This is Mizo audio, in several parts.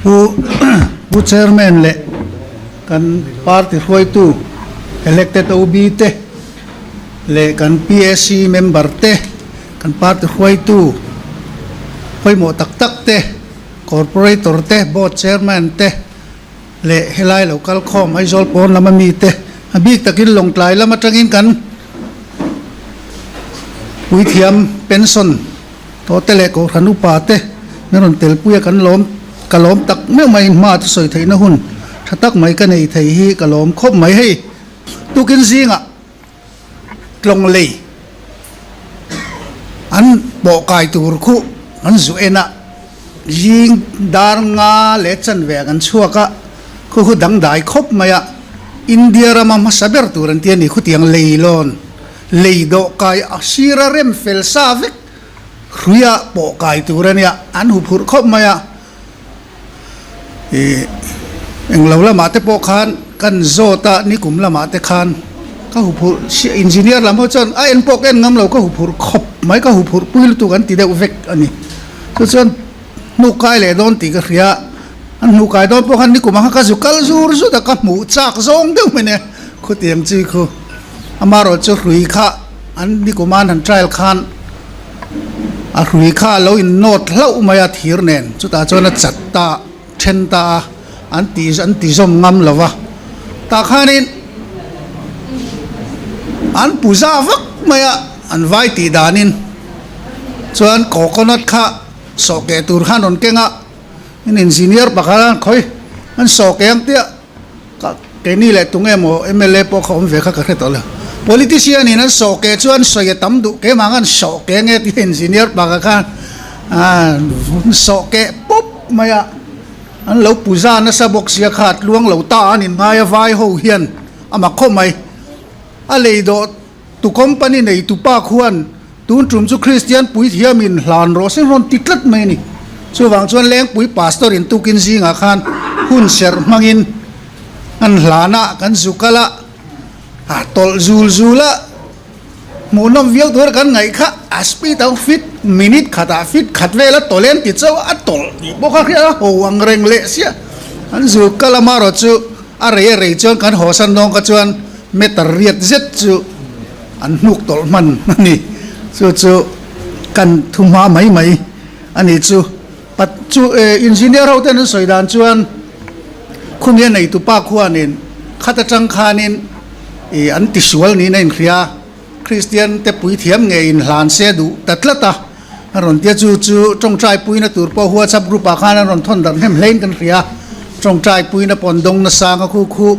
Pu Pu Chairman leh kan party hruaitu elected OB te leh kan PAC member te, kan party hruaitu pawimawh tak tak te, corporator te, board chairman te leh helai lo kal khawm Aizawl pawn lama mite a bik takin Lawngtlai lam atangin kan puithiam pension tawh te leh Kohhran upa te min rawn telpui a kan lawm ka lawm tak meuh mai hma chu sawi theihna hun tha tak mai ka nei thei hi ka lawm khawp mai hei tukin zingah tlawng lei an pawh kai tur khu an zu en a zing dar nga leh chanve ah kan chhuak a khu khu dangdai khawp mai a India rama hmasa ber tur an ti a ni khutiang lei lawn lei dawh kai a sira rem fel sa vek hruia pawh kai tur a nia an huphurh khawp mai a. Ih englo lamah te pawh khan kan zawt a nikum lamah te khan ka huphurh chiah engineer lam ho chuan a en pawh ka en ngam lo ka huphurh khawp mai ka huphurh pui lutuk an ti deuh vek a ni chu chuan hnuk kai leh dawn tih ka hria an hnuh kai dawn pawh khan nikum ang kha ka zu kal zur zut a ka hmuh chak zawng deuh mai nia khutiang chi khu amaherawh chu hrui kha an nikum an han trial khan. A hrui kha a lo innawt hlauh mai a thir nen chutah chuan a chat ta then ta a an ti an ti zawm ngam lo va tah khanin an pu za vak mai a an vai tih danin chuan coconut kha sawhkeh tur khan rawn keng a in engineer pakhat a khawi an sawhkeh ang tia. Ka keini leh tunge maw mla pawh kha awm ve kha ka hre tawh lo. Politician in an sawh ke chuan sawi a tam duh keimah ang an sawh ke nge tih engineer pakhat khan an sawh ke pawp mai a, an lo puza nasa bawk sia kha a tluang lo ta an inngai a vai ho hian a mak khawp mai. A lei dawh tu company nei tu pa khuan tun tum chu Kristian puithiam in hlan rawh se rawn ti tlat mai a ni. Chuvang chuan Lengpui Pastor in tukin zingah khan hun serh hmangin an hlan a, kan zu kal a, a tawlh zul zul a, hmuhnawm viau tur kan ngaih kha a speed ang fit minute khatah fit khat vel a tawlh em ti chauh a tawlh tih pawh kha hria a ho ang reng leh sia. An zu kal amaherawhchu a rei a rei chuan kan haw san dawng kha chuan Meter riat zet chu an hnuk tawlh hman a ni. Chu chu kan thu hma mai mai a ni chu. Pat chu engineer ho ten an sawi dan chuan khumia neitu pa khuanin khat atang khanin ih an tisual niin a inhria. Kristian te puithiam ngei inhlan se duh ta tlat a, a rawn tia chu chu tawngtai puina tur pawh WhatsApp group ah khan an rawn thawn darh hnem hlein kan hria. Tawngtai puina pawn dawng nasa anga khu khu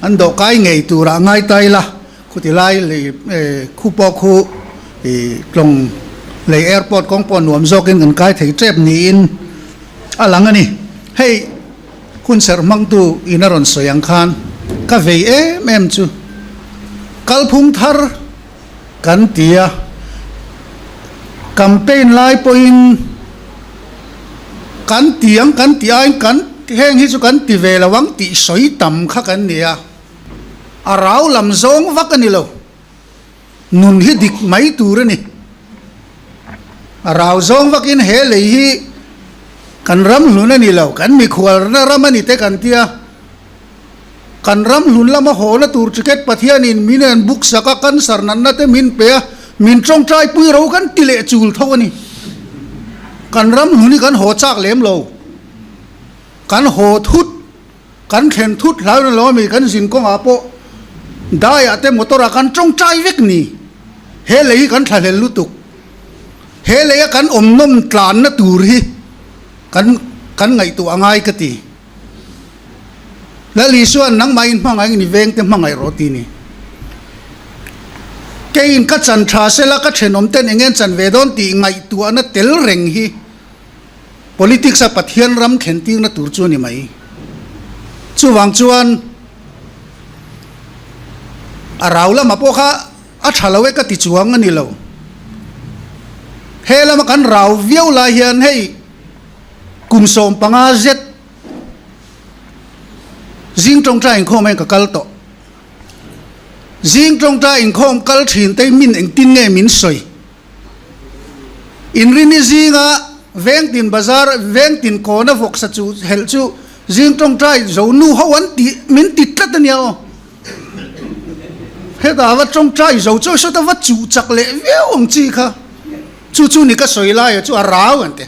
an dawh kai ngei turah ngai ta ila, khuti lai lei khu pawh khu ih tlawng lei airport kawng pawh nuam zawkin kan kai thei tep niin a lang a ni. Hei Hun serh hmangtu in a rawn sawi ang khan ka vei em em chu kalphung thar kan ti a, campaign lai pawhin kan ti ang kan tih aiin kan heng hi chu kan ti ve lo ang tih sawi tam kha kan ni a, a rau lam zawng vak a ni lo, nun hi dik mai tur a ni. A rau zawng vakin he lei hi kan ram hlun a ni lo, kan mikhualna ram a ni te kan tia. Kan ram hlun lama hawhna tur ticket Pathianin min en book sak a, cancer natna te min pe a, min tawngtai pui ro kan ti leh chul tho a ni. Kan ram hlun hi kan haw chak lem lo, kan haw thut. Kan thlen thut hlai na lo ami kan zin kawngah pawh daiah te motor ah kan tawngtai vek ni. He lei hi kan thlahlel lutuk. He lei a kan awm nawm tlanna tur hi kan kan ngaihtuah a ngai ka ti. Lal Isuan nangmah in hmangaih ni veng te hmangaih rawh ti ni. Keiin ka chan tha sela ka thenawm ten eng nge an chan ve dawn tih ngaihtuahna tel reng hi Politics a Pathian ram thlen tirna tur chu a ni mai. Chuvang chuan a rau lamah pawh kha a tha lo e ka ti chuang a ni lo. He lama kan rau viau lai hian hei kum 15 zet zing tawngtai inkhawm hian ka kal tawh. Zing tawngtai inkhawm kal thin te min engtin nge min sawi? Inrini zinga Vengtin bazar, Vengtin kawna vawksa chu helh chu zing tawngtai zo nu ho an ti min ti tlat a nia aw. Hetah va tawngtai zo chawi sawta va chuh chak leh viau ang chi kha. Chu chu ni ka sawi laia chu a rau an ti.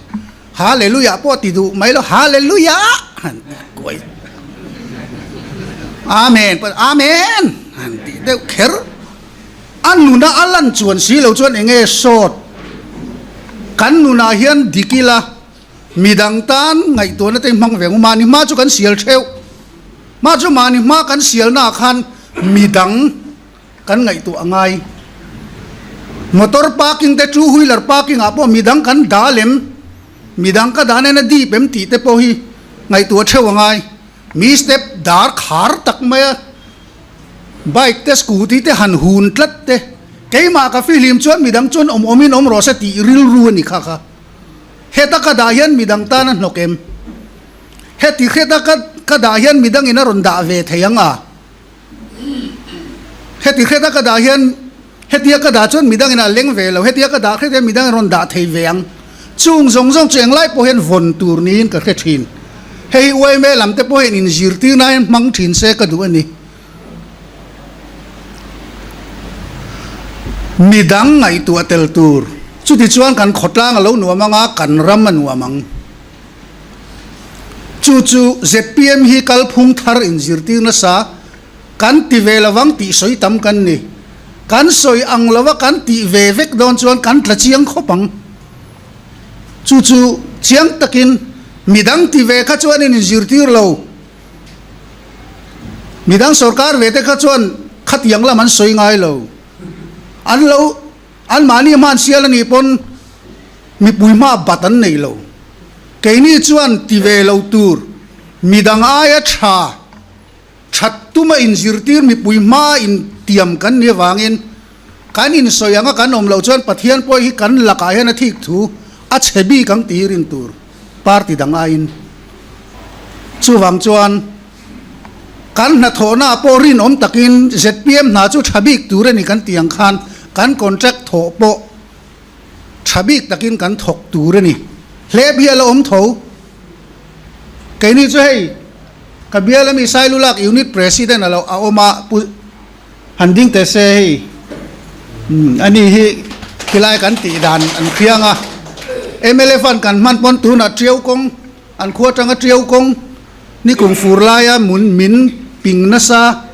Hallelujah pawh ti duh mai lo, Hallelujah han ti kuai. Amen pawh Amen han ti deuh kher. A nuna a lan chuan si lo chuan enge sawt? Kan nunah hian dik ila midang tan ngaihtuahna te hmang ve ang u. Mahni hma chu kan sial theuh. Mah chu mahni hma kan sialnaah khan midang kan ngaihtuah a ngai. Motor parking te two wheeler parking ah pawh midang kan dah lem, midang ka dah nen a dip em tih te pawh hi ngaihtuah theuh a ngai. Mi step dar khar tak mai a, bike te scooty te han hun tlat te, keimah ka fihlim chuan midang chuan awm awmin awm rawh se tih rilru a ni kha kha. Heta ka dah hian midang tan a hnawk em? Heti heta ka ka dah hian midangin a rawn dah ve thei ang a? Heti hret a ka dah hian hetia ka dah chuan midang in a leng ve lo, hetia ka dah hret hian midang in rawn dah thei ve ang. Chung zawng zawng chu englai pawh hian vawn tur niin ka hre thin. Hei hi yma lam te pawh hian inzirtir na hian hmang thin se ka duh a ni. Midang ngaihtuah tel tur. Chuti chuan kan khawtlang a lo nuam ang a, kan ram a nuam ang. Chu chu zpm hi kalphung thar inzirtir nasa kan ti ve lovang tih sawi tam kan ni. Kan sawi ang lova kan tih ve vek dawn chuan kan tla chiang khawp ang. Chu chu chiang takin midang ti ve kha chuan in inzirtir lo. Midang sorkar ve te kha chuan khatiang lam an sawi ngai lo. An lo. Anmahni hman sial a nih pawn mipui hma bat an nei lo. Keini chuan ti ve lo tur midang aia tha that tuma inzirtir mipui hma intiam kan nih avangin kan insawi anga kan awm loh chuan Pathian pawh hi kan lakah hian a thik thu a chhe bik ang tih hi rin tur party dang aiin. Chuvang chuan Kan hnathawhnaah pawh rinawm takin zpm hna chu tha bik tur a ni kan tih ang khan kan contract thawh pawh tha bik takin kan thawk tur a ni. Hlep hi a la awm tho. Keini chu hei ka bial ami Sailulak Unit President a lo a awm a Pu Han ding teh se hei ani hi khilai kan tih dan an hriang a. Mla fund kan hman pawn tunah Tiau kawng An khua atanga Tiau kawng ni kum fur laia mun min ping nasa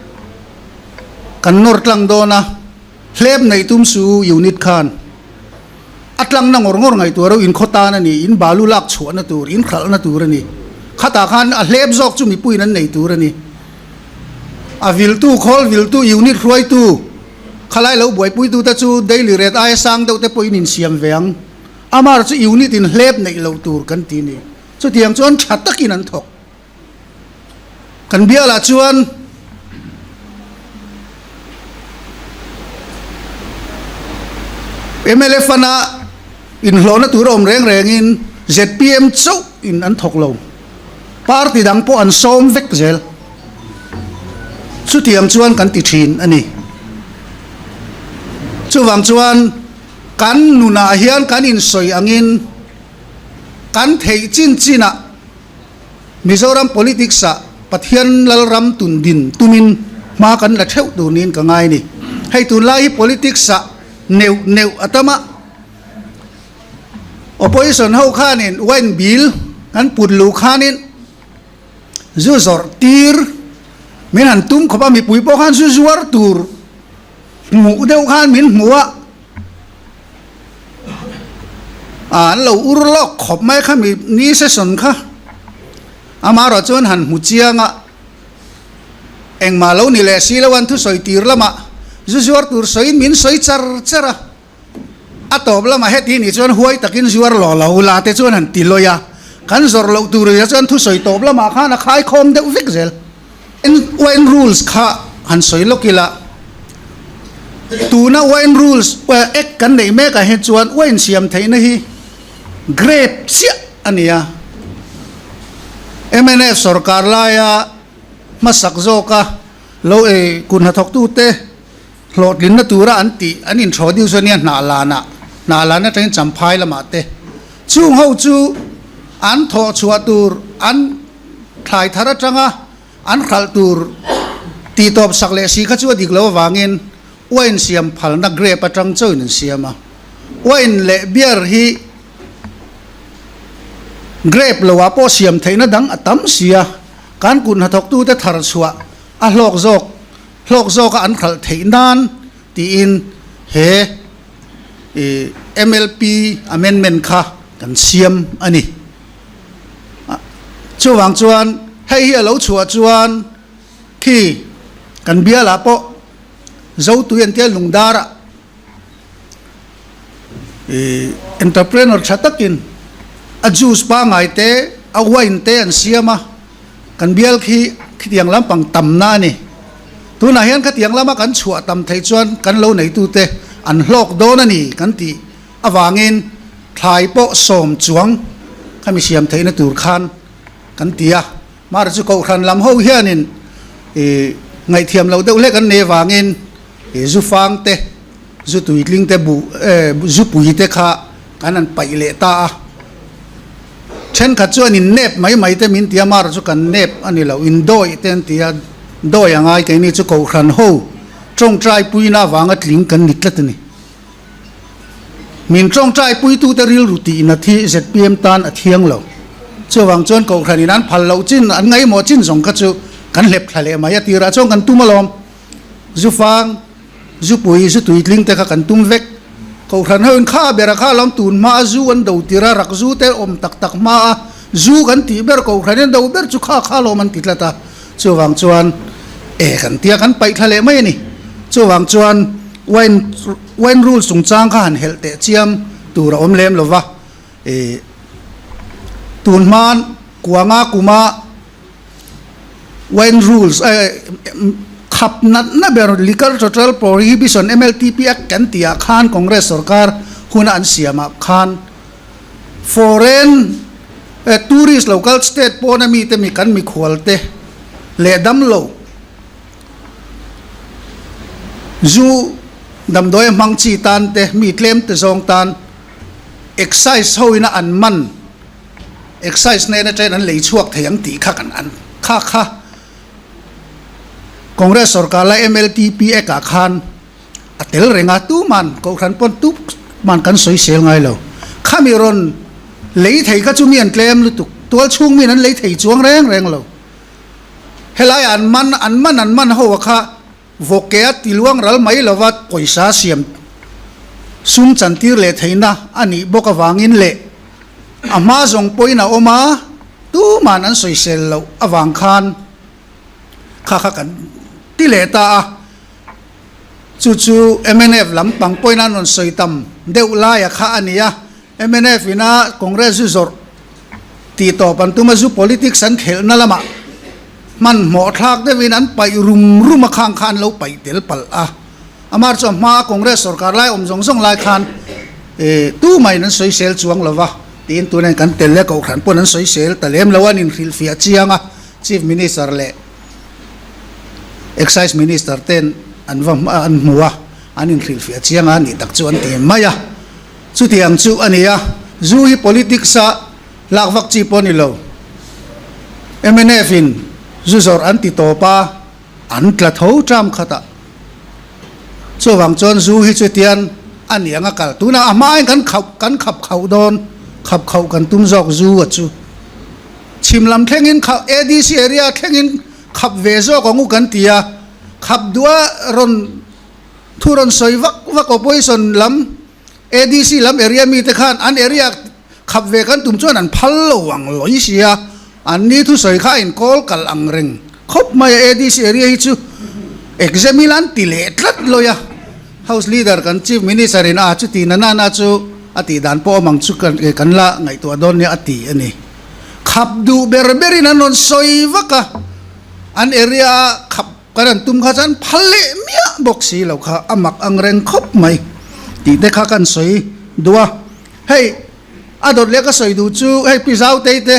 kan nawr tlang dawn a, hlep neih tum su unit khan a tlang na ngawr ngawr ngaihtuah reuh in khaw tan a ni, in balu lak chhuahna tur, in hralhna tur a ni. Khatah khan a hlep zawk chu mipuiin an nei tur a ni. A viltu, khawl viltu, unit hruaitu, khalai lo buaipuitute chu daily rate aia sang deuh te pawhin insiam ve ang. Amar chu unit in hlep neih loh tur kan ti ni. Chutiang chuan tha takin an thawk. Kan bialah chuan mla fund a inhlawhna tur a awm reng rengin zpm chauh in an thawk lo. Party dang pawh an sawm vek zel. Chutiang chuan kan ti thin a ni. Chuvang chuan Kan nunah hian kan insawi angin kan theih chin chinah Mizoram politics-ah Pathian Lalram tun din tumin hma kan la theuh tur niin ka ngai ni. Hei tunlai hi politics-ah neuh neuh a tam a, opposition ho khanin wine bill kan put luh khanin zu zawrh tir min han tum khawp a, mipui pawh khan zu zuar tur Hmuh deuh khan min hmu a, an lo ur lawk khawp mai kha mi ni session kha. Amaherawh chuan han hmu chiang a, engmah lo ni leh si lo an thusawi tir lamah zu zuar tur sawiin min sawi char char a. A tawp lamah heti nih chuan huai takin zuar law lo la te chuan han ti lawi a, kan zawrh loh tur zia chuan thusawi tawp lamah khan a khaikhawm deuh vek zel. Wine rules kha han sawi lawk ila, tuna wine rules act kan neih mekah hi chuan wine siam theihna hi grape chiah a ni a. Mnf sorkar laia hmasak zawka lo ei kut hnathawktute, Hlawhtlinna tura an tih an inthawh deuh chu ania hnah lanah. Hnahlan atangin Champhai lamah te chung ho chu an thawh chhuah tur an thlai thar atanga an hralh tur tih tawp sak leh si kha chu a dik lo avangin wine siam phalna grape atang chauhin an siam a. Wine leh beer hi grape loah pawh siam theihna dang a tam si a, kan kut hnathawktute thar chhuah a hlawk zawk hlawk zawka an hralh theih nan tiin he MLP amendment kha kan siam a ni. Chuvang chuan hei hi a lo chhuah chuan khi kan bialah pawh Zotui an tia lungdarah entrepreneur tha takin a juice pangai te a wine te an siam a kan bial khi khitiang lampang tamna a ni tunah hian khatiang lama kan chhuah tam theih chuan kan lo neitute an hlawk dawn a ni kan tih avangin thlai pawh sawm chuang khami siam theihna tur khan kan ti a mahra chu kohhran lam ho hianin ih ngaihthiam loh deuh hlek an nei avangin He zu fang te, zu tuitling te buh eh zu pui te kha kan han paih leh ta a. Thenkhat chuan in nep mai mai te min ti a, mar chu kan nep a ni lo, in dawi te an ti a, dawi a ngai keini chu kohhran ho tawngtai puina avanga tling kan ni tlat a ni. Min tawngtai puitute rilru tihna thi zpm tan a thiang lo. Chuvang chuan kohhran in an phal loh chin, an ngaihmawh chin zawng kha chu kan hlep thla leh mai a tirah chuan kan tum alawm. Zu fang, zu pui, zu tuitling te kha kan tum vek. Kohhran ho in kha ber a kha lam tun hma a zu an do tir a, rak zu te awm tak tak hma a zu kan tih ber kohhran in do ber chu kha kha lawm an ti tlat a. Chuvang chuan e kan tia kan paih thla leh mai a ni. Chuvang chuan wine wine rule chungchang kha han helh teh chiam tur a awm lem lo va. E tun hman kuanga kuma Wine rules khap natna ber Liquor Total Prohibition MLTP Act kan tih ah khan Congress sorkar huna an siam ah khan foreign tourist local state pawna mite mi kan mikhual te leh damlo zu damdawi a hmang chi tan te mi tlem te zawng tan excise ho ina an man Excise nen atangin an lei chhuak thei ang tih kha kan an kha kha Congress sorkar lai MLTP Act ah khan a tel reng a, tuman kohhran pawn tuman kan sawi sel ngai lo. Khami rawn lei thei kha chu mi an tlem lutuk, tual chhung min an lei thei chuang reng reng lo. Helai an man an man an man ho a kha Vawkea tiluang ral mai lova pawisa siam sum chantir leh theihna a nih bawk avangin leh a hma zawng pawhin a awm a, tuman an sawisel loh avang khan kha kha kan ti leh ta a. Chu chu mnf lampang pawhin an rawn sawi tam deuh laia kha a ni a, mnf ina Congress zu zawrh tih tawp an tum a, zu politics an khelhna lamah hmanhmawh thlak deuhin an paih rum rum a, khang kha an lo paih tel palh a. Amar chu a hmaa Congress sorkar lai awm zawng zawng lai khan tumah in an sawisel chuang lo va tiin tunah kan tel leh kohhran pawn an sawisel ta lem lo a, an inhrilhfiah chiang a, Chief Minister leh Excise Minister ten an va an hmu a, an inhrilhfiah chiang a, nih tak chu an ti mai a. Chutiang chu a ni a, zu hi politics a lak vak chi pawh a ni lo. Mnf in zu zawrh an ti tawp a, an tla tho ṭam khat a. Chuvang chuan zu hi chutian a ni ang a kal. Tunah a hmain kan khauh kan khap khauh dawn, khap khauh kan tum zawk zu a chu. Chhim lam thlengin kha ADC area thlengin khap ve zawk ang u kan ti a, khap duh a rawn Thu rawn sawi vak vak opposition lam ADC lam area mite khan an area khap ve kan tum chuan an phal lo ang lawi sia, an ni thusawi kha a inkawl kal ang reng khawp mai a, ADC area hi chu exam ila an ti leh tlat lawi a, House leader kan Chief Minister in a chuti na na na chu a tih dan pawh awm ang chu kan la ngaihtuah dawn nia a ti a ni. Khap duh ber berin an rawn sawi vak a, an area a khap Kan an tum kha chuan phal leh miah bawk si lo kha a mak ang reng khawp mai tih te kha kan sawi duh a. Hei a dawt leh ka sawi duh chu hei Pi Zautei te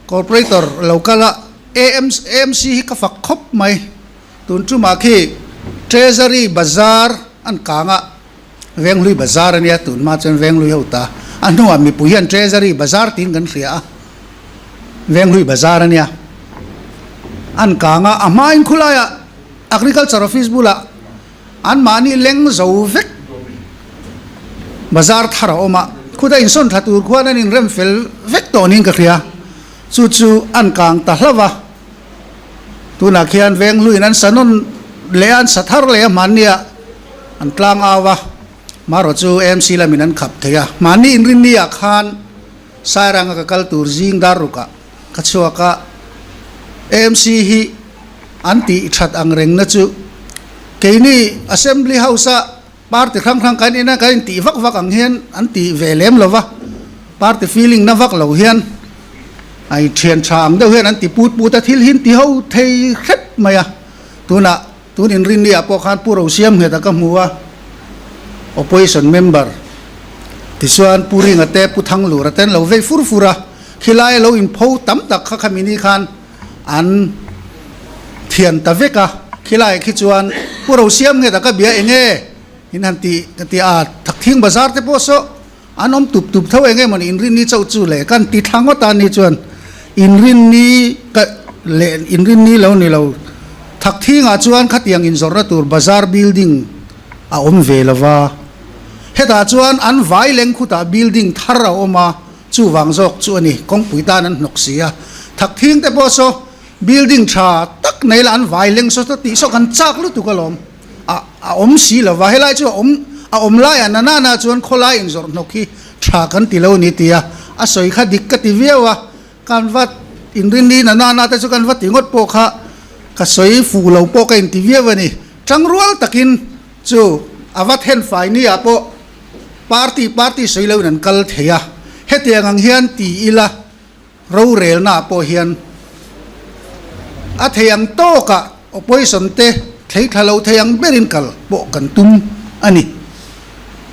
Corporator lo kal a AMC hi ka fak khawp mai. Tun tumah khi Treasury Bazar an kang a. Venghlui Bazar a nia, tun hma chuan Venghlui ho ta. A hnuah mipui hian Treasury Bazar tiin kan hria a, Venghlui Bazar a nia. An kang a, a hmain khulaiah Agriculture Office bulah anmahni leng zo vek Bazar thar a awm a, khuta insawn thla tur khuan an inrem fel vek tawh niin ka hria. Chu chu an kang ta hlauh a. Tunah khian Venghluin an sa nawn leh a, an sa thar leh a, hmannia an tlang au a, marawh chu AMC lamin an khap thei a. Hmanni inrinni-ah khan Sairanga ka kal tur zing dar rukah ka chhuak a, AMC hi an tih that ang rengna chu keini Assembly House-a party hrang hrang kan ina kan intih vak vak ang hian an ti ve lem lo va, party feeling na vak lo hian a inthian tha ang deuh hian an ti put put a, thil hi an ti ho thei hrep mai a. Tunah tun inrinni ah pawh khan Pu Rosiam Ngheta ka hmu a, opposition member tichuan Pu Ringa te Pu Thanglura te an lo vei fur fur a, khilai a lo inpho tam tak kha khami ni khan An thian ta vek a, khilaiah khi chuan Pu Rosiam nge taka bia eng nge in han ti ka ti a, Thakthing bazar te pawh saw an awm tup tup tho eng nge mawni inrinni chauh chu le kan ti thla ngawt a ni chuan inrinni ka leh inrinni lo ni lo Thakthingah chuan khatiang inzawrhna tur bazar building a awm ve lo va, hetah chuan an vai leng khutah building thar a awm a. Chuvang zawk chu a ni, kawngpui tan an hnawk si a, thakthing te pawh saw building tha tak nei la an vai leng saw tih saw kan chak lutuk alawm a a awm si lo va, helai chu a awm a awm laiah na nana chuan khawlai inzawrh hnawk hi tha kan ti lo ni tia a sawi kha dik ka ti viau a, kan va inrinni na nana te chu kan va ti ngawt pawh kha ka sawi fuh lo pawh ka inti viau a ni, tangrual takin chu a va then fai ni ah pawh. Party party sawi loin an kal thei a, hetiang ang hian ti ila rorelnaah pawh hian a thei ang tawkah opposition te thlei thla lo thei ang berin kal pawh kan tum a ni.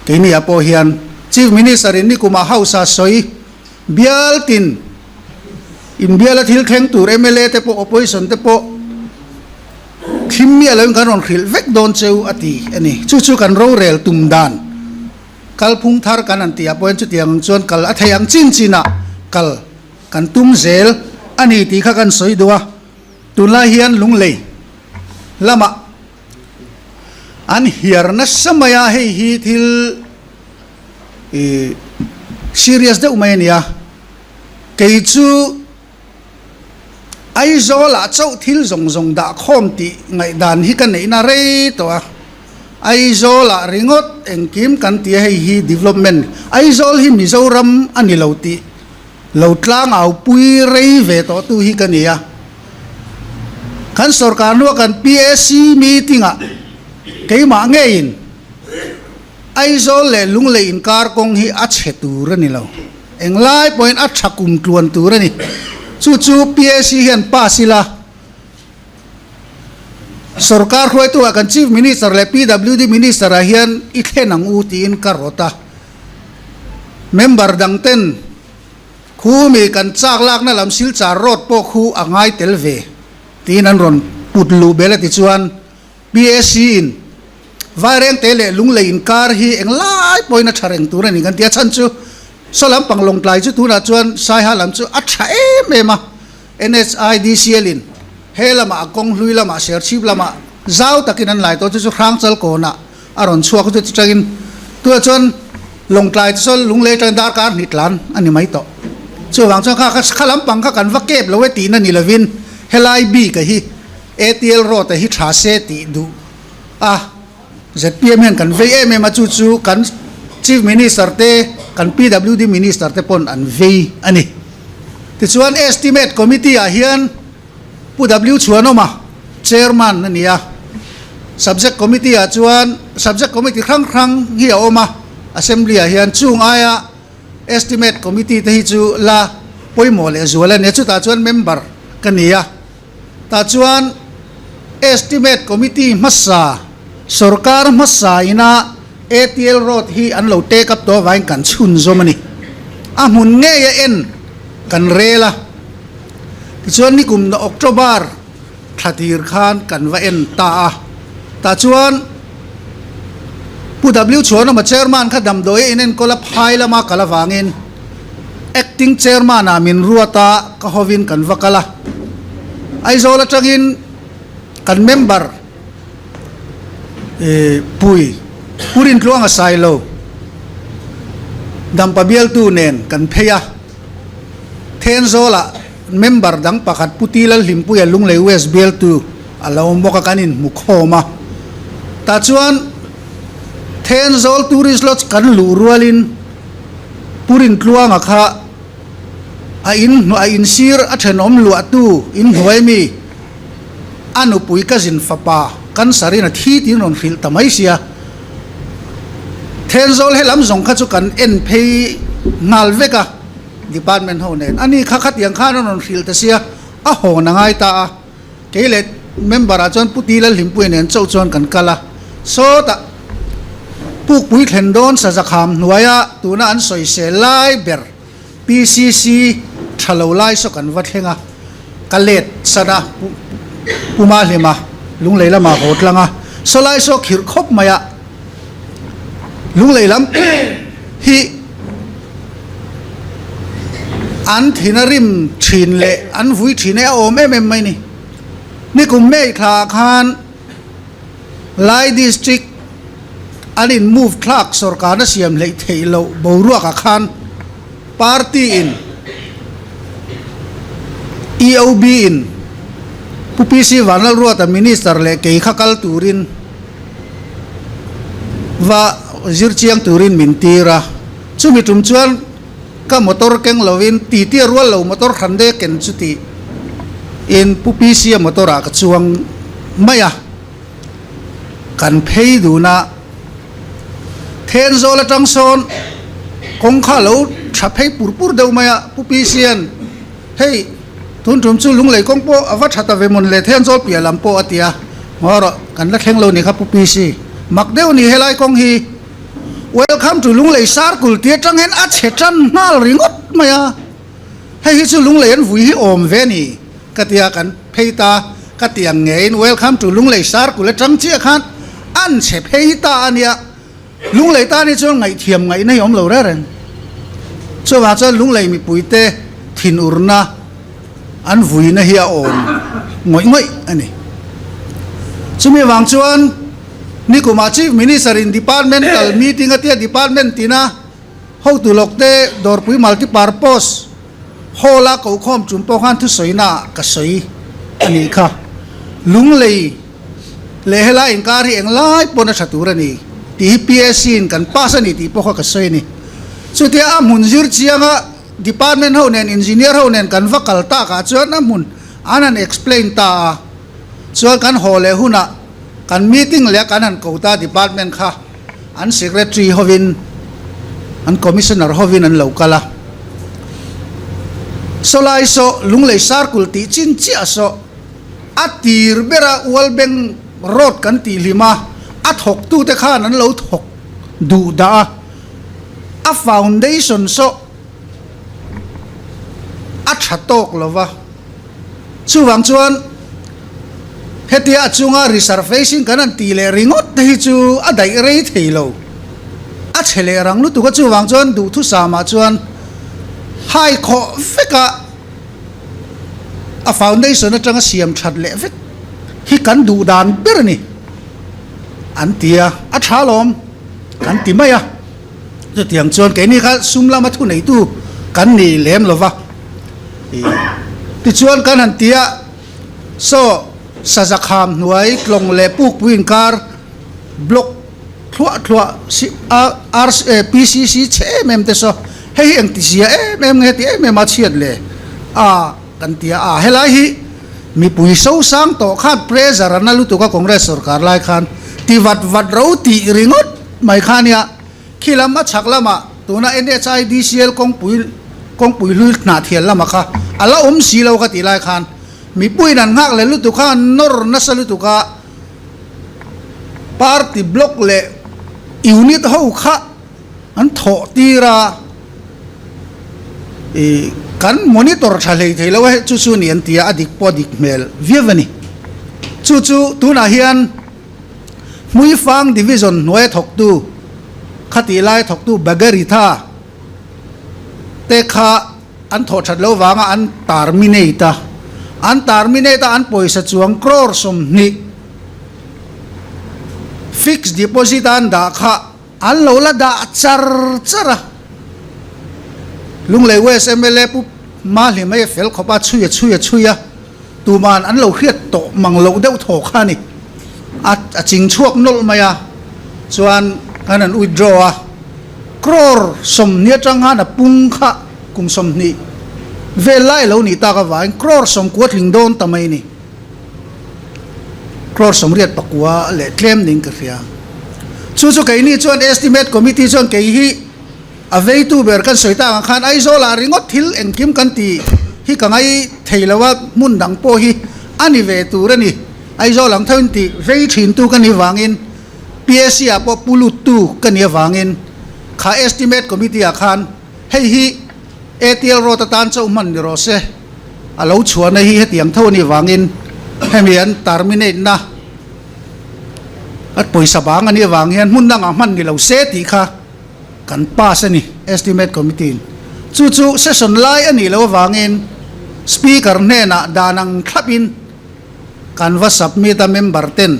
Keiniah pawh hian Chief Minister in nikumah House a sawi bial tin inbiala thil thleng tur mla te pawh opposition te pawh Thlim miah loin kan rawn hrilh vek dawn cheu a ti a ni. Chu chu kan rorel tum dan kalphung thar kan han tih ah pawhin chutiang ang chuan kal a thei ang chin chin ah kal kan tum zel a ni tih kha kan sawi duh a. Tunlai hian Lunglei lamah an hiar nasa mai a, hei hi thil ih serious deuh mai a ni a. Kei chu. Aizawlah chauh thil zawng zawng dah khawm tih ngaihdan hi ka neihna rei tawh a, Aizawlah ringawt engkim kan ti a, hei hi development, Aizawl hi Mizoram a ni lo tih lo tlangau pui rei ve tawh tu hi ka ni a. Kan sorkar hnua kan PAC meeting ah keimah ngeiin Aizawl leh Lunglei inkar kawng hi a chhe tur a ni lo. Englai pawhin a tha kum tluan tur a ni. Chu chu PAC hian pass ila, Sorkar hruaitu ah kan Chief Minister leh PWD Minister ah hian i thlen ang u tiin ka rawt a. Member dang ten khu mi kan chak lakna lam Silchar Road pawh khu a ngai tel ve tiin an rawn put luh bel a ti chuan PAC in Vairengte leh Lunglei inkar hi englai pawhin a tha reng tur a ni kan ti a, chhan chu saw lampang Lawngtlai chu tunah chuan Saiha lam chu a tha em em a, NHIDCL in he lamah a kawng hlui lamah Serchhip lamah zau takin an lai tawh chu chu Hrangchal kawnah a rawn chhuak chu chutangin tunah chuan Lawngtlai chu saw Lunglei atangin darkar hnih tlan a ni mai tawh. Chuvang chuan kha kha lampang kha kan va kep lo e tihna ni lovin helai bik a hi ATL road a hi tha se tih duh a, zpm hian kan vei em em a, chu chu kan Chief Minister te, kan PWD Minister te pawn an vei a ni. Tichuan Estimate Committee ah hian Pu W Chhuanawma Chairman a ni a, Subject Committee ah chuan Subject Committee hrang hrang hi a awm a, Assembly ah hian chung aia Estimate Committee te hi chu la pawimawh leh zual a ni a, chutah chuan member ka ni a. Tah chuan Estimate Committee hmasa, sorkar hmasa ina ATL Road hi an lo take up tawh avangin kan chhunzawm a ni. A hmun ngei a en kan rel a. Tichuan nikum October thla tir khan kan va en ta a. Tah chuan. Pu W Chhuanawma Chairman kha damdawi a inenkawl a phai lama kal avangin Acting Chairman ah min ruat a, ka hovin kan va kal a. Aizawl atangin kan member pui Pu Rintluanga Sailo Dampa bialtu nen kan phei a. Thenzawlah member dang pakhat Pu Ti Lalhlimpuia Lunglei West bialtu a lo awm bawk a, kan inhmu khawm a. Tah chuan Thenzawl Tourist Lodge kan luh rualin Pu Rintluanga kha a in a insir a thenawm luahtu inhnuai mi a nupui cousin fapa cancer in a thi tiin rawn hrilh ta mai sia. Thenzawl helam zawng kha chu kan en phei nghal vek a department ho nen. Ani kha khatiang khan a rawn hrilh ta sia a hawn a ngai ta a. Kei leh member ah chuan Pu Ti Lalhlimpuia nen chauh chuan kan kal a. Sawtah Pukpui thlen dawn Sazakham hnuaia tuna an sawisel lai ber PCC tha lo lai saw kan va thleng a, ka let san a, Pu Mahlima Lunglei lamah haw tlang a, saw lai saw khirh khawp mai a, Lunglei lam hi an thin a rim thin leh an vui thin e a awm em em mai ni. Nikum May thla ah khan Lai District an in move thlak sawrkarna siam hleih theih loh boruak ah khan party in EOB in Pu PC Vanlalruata Minister leh kei kha kal turin va zir chiang turin min tir a, chumi tum chuan ka motor keng lovin titi a rual lo motor hran dek ken chu tih in Pu PC a motor ah ka chuang mai a. Kan phei dun a, Thenzawl atang sawn kawng kha a lo tha phei pur pur deuh mai a, Pu Pisian, hei tun tum chu Lunglei kawng pawh a va tha ta ve mawn le, Thenzawl piah lam pawh a ti a, ngaw rawh kan la thleng lo ni kha Pu Pisi, mak deuh ni helai kawng hi, Welcome to Lunglei Circle tih atang hian a chhe tan nghal ringawt mai a, hei hi chu Lunglei an vui hi awm ve a ni. Ka tia kan phei ta, ka ti ang ngeiin Welcome to Lunglei Circle atang chiah khan an chhe phei ta a nia. Lunglei tan hi chuan ngaihthiam ngaihna hi awm lo reng reng. Chuvang chuan Lunglei mipuite thinurna an vuina hi a awm ngawih ngawih a ni. Chumi vang chuan nikumah Chief Minister in Departmental meeting a tia Department tina Hotu lawkte Dawrpui Multipurpose Hall-a kokhawm chung pawh khan thusawina ka sawi a nih kha. Lunglei leh helai inkar hi englai pawn a tha tur a ni tih hi PSC in kan pass a ni tih pawh kha ka sawi a ni. Chutia a hmun zir chianga department ho nen engineer ho nen kan va kal takah chuan a hmun an han explain ta a, chuan kan haw leh hunah kan meeting leh kan han ko ta department kha. An secretary hovin, an commissioner hovin an lo kal a. Sawlai saw Lunglei Circle tih chin chiah saw a tir bera Ualbeng road kan tih hlim a, a thawktute khan an lo thawk duh dah a, a foundation saw a tha tawk lo va. Chuvang chuan hetia a chunga resurfacing kan han tih leh ringawt te hi chu a daih rei thei lo. A chhe leh rang lutuk a, chuvang chuan duhthusam ah chuan hai khawh vek a a foundation atanga siam that leh vek hi kan duh dan ber a ni an ti a, a tha lawm kan ti mai a. Chutiang chuan keini kha sum lama thuneitu kan ni lem lo va. Tichuan kan han ti a, saw Sazakham hnuai tlawng leh Pukpui inkar block thluah thluah PCC chhe em em te saw hei hi engti zia em em nge ti em em a chhiat le a kan ti a, a helai hi mipui sosang tawh khan pressure a na lutuk a Congress sorkar lai khan ti vat vat ro tih ringawt mai kha nia. Khi lam a chhak lamah tuna NHIDCL kawngpui kawngpui hlui hnahthial lamah kha a la awm si lo ka tih lai khan mipuiin an nghak leh lutuk kha an nawr nasa lutuk a, party block leh unit ho kha an thawh tir a, ih kan monitor tha hlei thei lo a chu chu ni an ti a, a dik pawh a dik hmel viau a ni. Chu chu tunah hian Hmuifang Division hnuaia thawktu. Khatih lai thawktu Bagaritha te kha an thawh that loh vanga an terminate a, an terminate a an pawisa chuang crore 20 fixed deposit a an dah kha an lo la dah char char a. Lunglei West mla Pu Mahli mai a fel khawp a, chhui a chhui a chhui a, tuman an lo hriat tawh mang loh deuh thaw kha a ni. A a ching chhuak nawlh mai a, chuan kan han withdraw a, crore 20 atang khan a pung kha kum 20 vel lai a lo nih tak avangin crore 90 tling dawn ta mai a ni. Crore 89 leh tlem ning ka hria. Chu chu keini chuan estimate committee chuan kei hi a veitu ber kan sawi tak ang khan Aizawlah ringawt thil engkim kan ti hi ka ngai thei lo a, hmun dang pawh hi a ni ve tur a ni. Aizawl ang tho in ti vei thintu ka nih vangin PAC ah pawh pu luttu ka nih avangin kha estimate committee ah khan hei hi ATL road atan chauh hman ni rawh se, a lo chhuahna hi hetiang tho a nih vangin hemi an terminate na a pawisa bang a nih avang hian hmun dangah hman ni lo se tih kha kan pass a ni estimate committee in. Chu chu session lai a nih loh avangin speaker hnenah dan ang thlapin kan va submit a member ten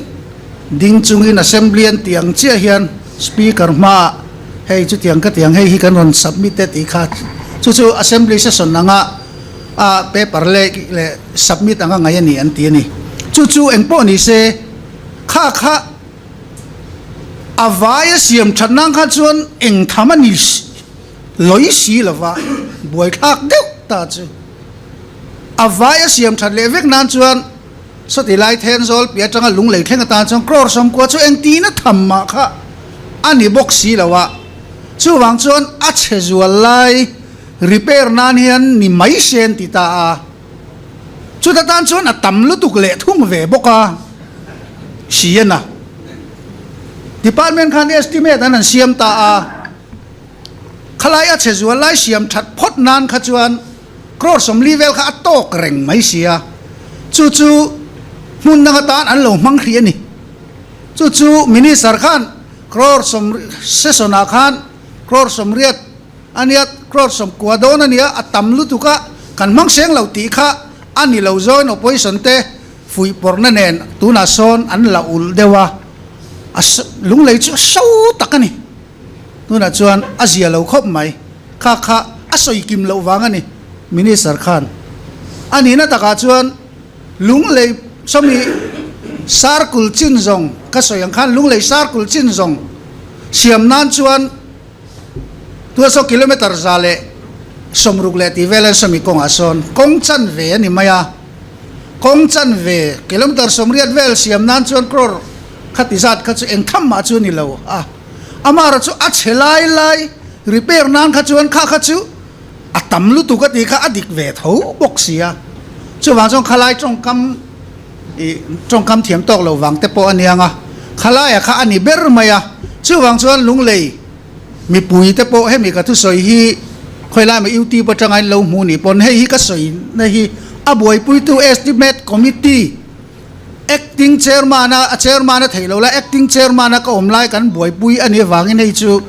ding chungin assembly an tih ang chiah hian speaker hmaah hei chutiang ka tiang hei hi kan rawn submit e tih kha chu chu assembly session anga a paper leh leh submit anga ngaih a ni an ti a ni. Chu chu engpawh ni se kha kha a vaia siam that nan kha chuan eng tham a ni lawi si lova buaithlak deuh ta chu. A vai a siam that leh vek nan chuan sawti lai Thenzawl piah atanga Lunglei thleng atan chuan crore 90 chu engtin a tham mah kha a ni bawk si lo a, chuvang chuan a chhe zual lai repair nan hian ni mai se an ti ta a, chuta tan chuan a tam lutuk leh thung ve bawk a si a na. Department khan estimate an han siam ta a. Khalai a chhe zual lai siam that phawt nan kha chuan crore 40 vel kha a tawk reng mai sia, chu chu hmun dang atan an lo hmang hrih a ni. Chu chu Minister khan crore sawm session ah khan crore 80 a nia, crore 90 dawn a nia, a tam lutuk a, kan hmang seng lo tih kha a ni lo zawin opposition te fuihpawrhna nen tunah sawn an la ulh deuh a, a lunglei chu a so tak a ni. Tunah chuan a zia lo khawp mai. Kha kha a sawi kim loh vang a ni, Minister khan. A nihna takah chuan Lunglei sawmi Circle chin zawng ka sawi ang khan Lunglei Circle chin zawng siam nan chuan tuna saw kilometre 160 leh tih vel an sawmi kawngah sawn kawng chanve a ni mai a. Kawng chanve kilometre 80 vel siam nan chuan crore khati zat kha chu engtham mah chu a ni lo a. Amara chu a chhe lai lai repair nan kha chuan kha kha chu a tam lutuk a tih kha a dik ve tho bawk si a. Chuvang chuan khalai tawngkam ih tawngkam thiam tawk lo vang te pawh a niang a, khalaia kha a ni ber mai a. Chuvang chuan Lunglei mipui te pawh hemi ka thusawi hi khawilai maw YouTube atanga in lo hmu nih pawn hei hi ka sawi na hi a buaipuitu estimate committee Acting chairman a, a chairman a theih loh lai, acting chairman a ka awm lai kan buaipui a nih avangin hei chu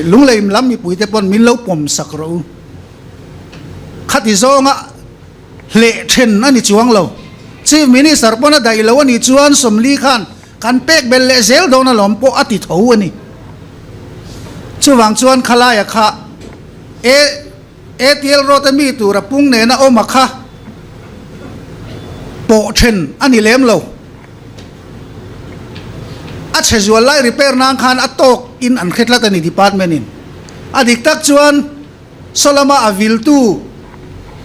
Lunglei lam mipuite pawn min lo pawm sak rawh u. Khati zawnga hleh then a ni chuang lo. Chief Minister pawn a daih lo a nih chuan 40 khan kan pek belh leh zel dawn alawm pawh a ti tho a ni. Chuvang chuan khalaia kha e. ATL road a mi tura pung nena awm a kha pawh then a ni lem lo. A chhe zual lai repair nan khan a tawk in an hre tlat a ni department in. A dik tak chuan sawlama a viltu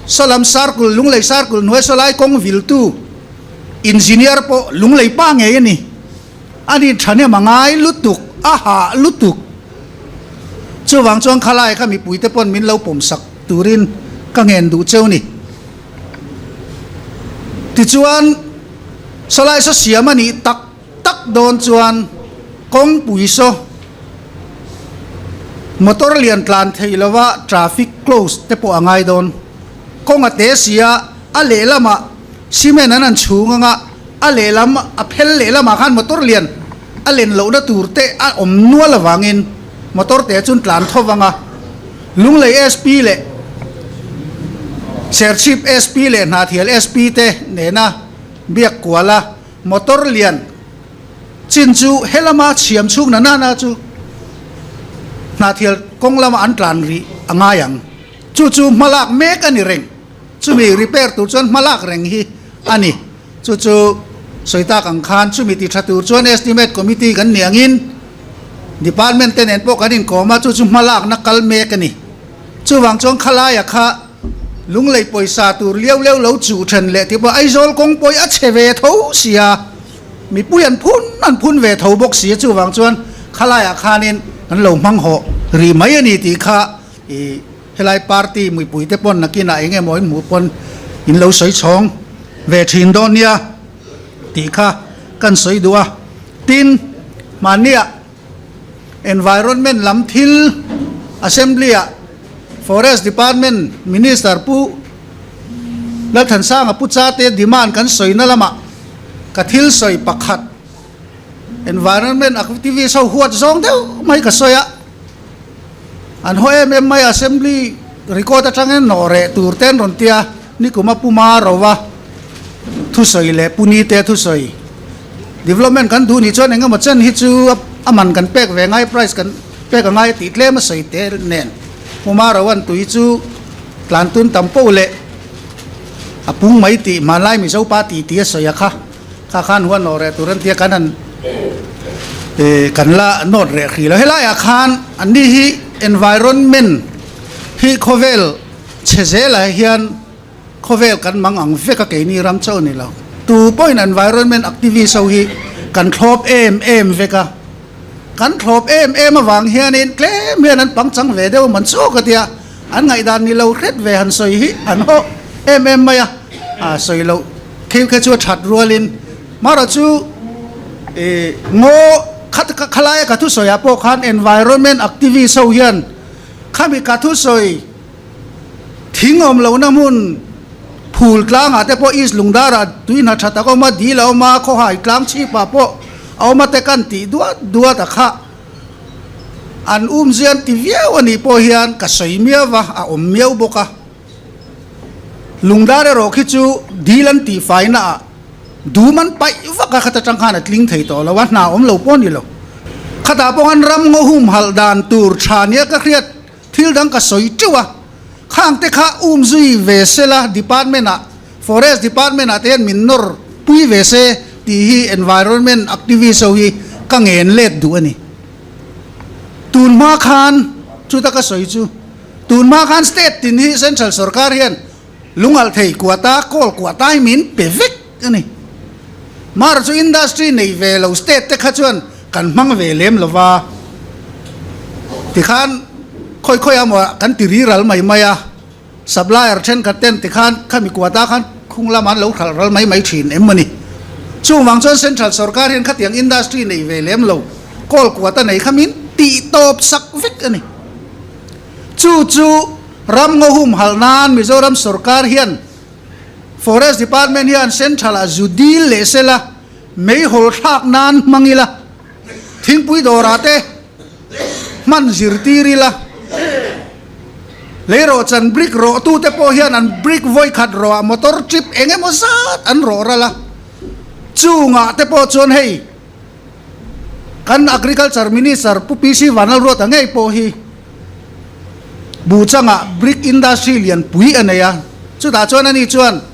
sawlam circle Lunglei circle hnuai sawlai kawng viltu engineer pawh Lunglei pa ngei a ni. A ni thahnem a ngai lutuk, a hah lutuk. Chuvang chuan khalai kha mipuite pawn min lo pawmsak turin ka ngen duh cheu ni. Tichuan, sawlai saw siam a nih tak tak dawn chuan kawngpui saw motor lian tlan thei lova traffic close te pawh a ngai dawn. Kawng a te sia, a lehlamah cement an an chhung anga a lehlam a phel lehlamah khan motor lian a len lohna tur te a awm nual avangin motor te chun tlan tho vanga Lunglei SP leh Serchhip SP leh Hnahthial SP te nena biak kuala motor lian chin chu helama chhiam chhung na nana chu Hnahthial kawng lama an tlan rih a ngai ang. Chu chu hmalak mek a ni reng. Chumi repair tur chuan hmalak reng hi a ni. Chu chu sawi tak ang khan chumi ti tha tur chuan Estimate Committee kan nih angin Department te nen pawh kan inkawm a, chu chu hmalakna kal mek a ni. Chuvang chuan khalaia kha Lunglei pawisa tur liau liau lo chuh then leh tih pawh Aizawl kawng pawih a chhe ve tho sia, mipui an phun an phun ve tho bawk sia, chuvang chuan khalaiah khanin kan lo hmang hawh rih mai a ni tih kha i helai party mipui te pawn nakinah eng emaw in hmuh pawn in lo sawi chhawng ve thin dawn nia tih kha kan sawi duh a. Tin, mahniah Environment lam thil Assembly-ah Forest Department Minister Pu Lalthansanga Pu Chate demand kan sawina lamah ka thil sawi pakhat Environment activist ho huat zawng deuh mai ka sawi a, an haw em em mai Assembly record atangin nawh reh tur te an rawn tia nikuma Pu Marova thusawi leh Pu Nite thusawi development kan duh nih chuan eng emaw chen hi chu a man kan pek ve ngai price kan pek a ngai tih tlem a sawi te nen Pu Maroan tui chu tlan tun tam poh leh a pung mai tih hmanlai Mizo pa tih tih a sawi a kha kha khan huan nawh reh tur an tia kan han kan la nawt reh hrih lo helaiah khan an ni hi environment hi khawvel chhe zelah hian Khawvel kan mang ang vek a keini ram chauh a ni lo. Tu pawhin environment activist ho hi kan thlawp em em vek a. Kan thlawp em em avang hianin tlem hian an pangchang ve deuh a man chu ka tia. An ngaihdan ni lo hret ve han sawi hi an haw em em mai a. A sawi loh kheu kha chu a that rualin marawh chu ih ngaw khat khalaia ka thusawiah pawh khan environment activist ho hian khami ka thusawi Thing awm lohna hmun phul tlangah te pawh East Lungdarah tui hna tha tak a awm a, dil a awm a, khawhai tlang chhipah pawh a awm a te kan tih duat duat a kha. An um zian ti viau a nih pawh hian ka sawi miau va, a awm miau bawk a. Lungdar erawh khi chu dil an tih faina ah dum an paih vak a, khata tang khan a tling thei tawh lo a, hna awm lo pawh a ni lo. Khatah pawh khan ram ngaw humhalh dan tur tha nia ka hriat. Thil dang ka sawi teuh a, khang te kha um zui ve se la department ah, forest department ah te hian min nawr pui ve se tih hi environment activist ho hi ka ngen let duh a ni. Tun hma khan chuta ka sawi chu, tun hma khan state tin hi central sorkar hian lungalh thei kuata kawl kuata hi min pe vek a ni. Mar chu industry nei ve lo state te kha chuan kan hmang ve lem lo va, tikhan khawi khawi a maw kan ti ri ral mai mai a, supplier thenkhat ten tikhan khami kuata khan khung lamah an lo hralh ral mai mai thin em a ni. Chung vang chuan central sorkar hian khatiang industry nei ve lem lo kawl kuata nei kha min tih tawp sak vek a ni. Chu chu ram ngaw humhalh nan Mizoram sorkar hian Forest Department hian Central ah zu dil leh sela meihawl thlak nan hmang ila, thingpui dawrah te hman zirtir ila, leirawh chan brick rawh tu te pawh hian an brick vawi khat rawh ah motor trip eng emaw zat an rawh ral a, chungah te pawh chuan hei kan Agriculture Minister Pu PC Vanlalruata ngei pawh hi Buchangah brick industry lian pui a nei a, chutah chuan ani chuan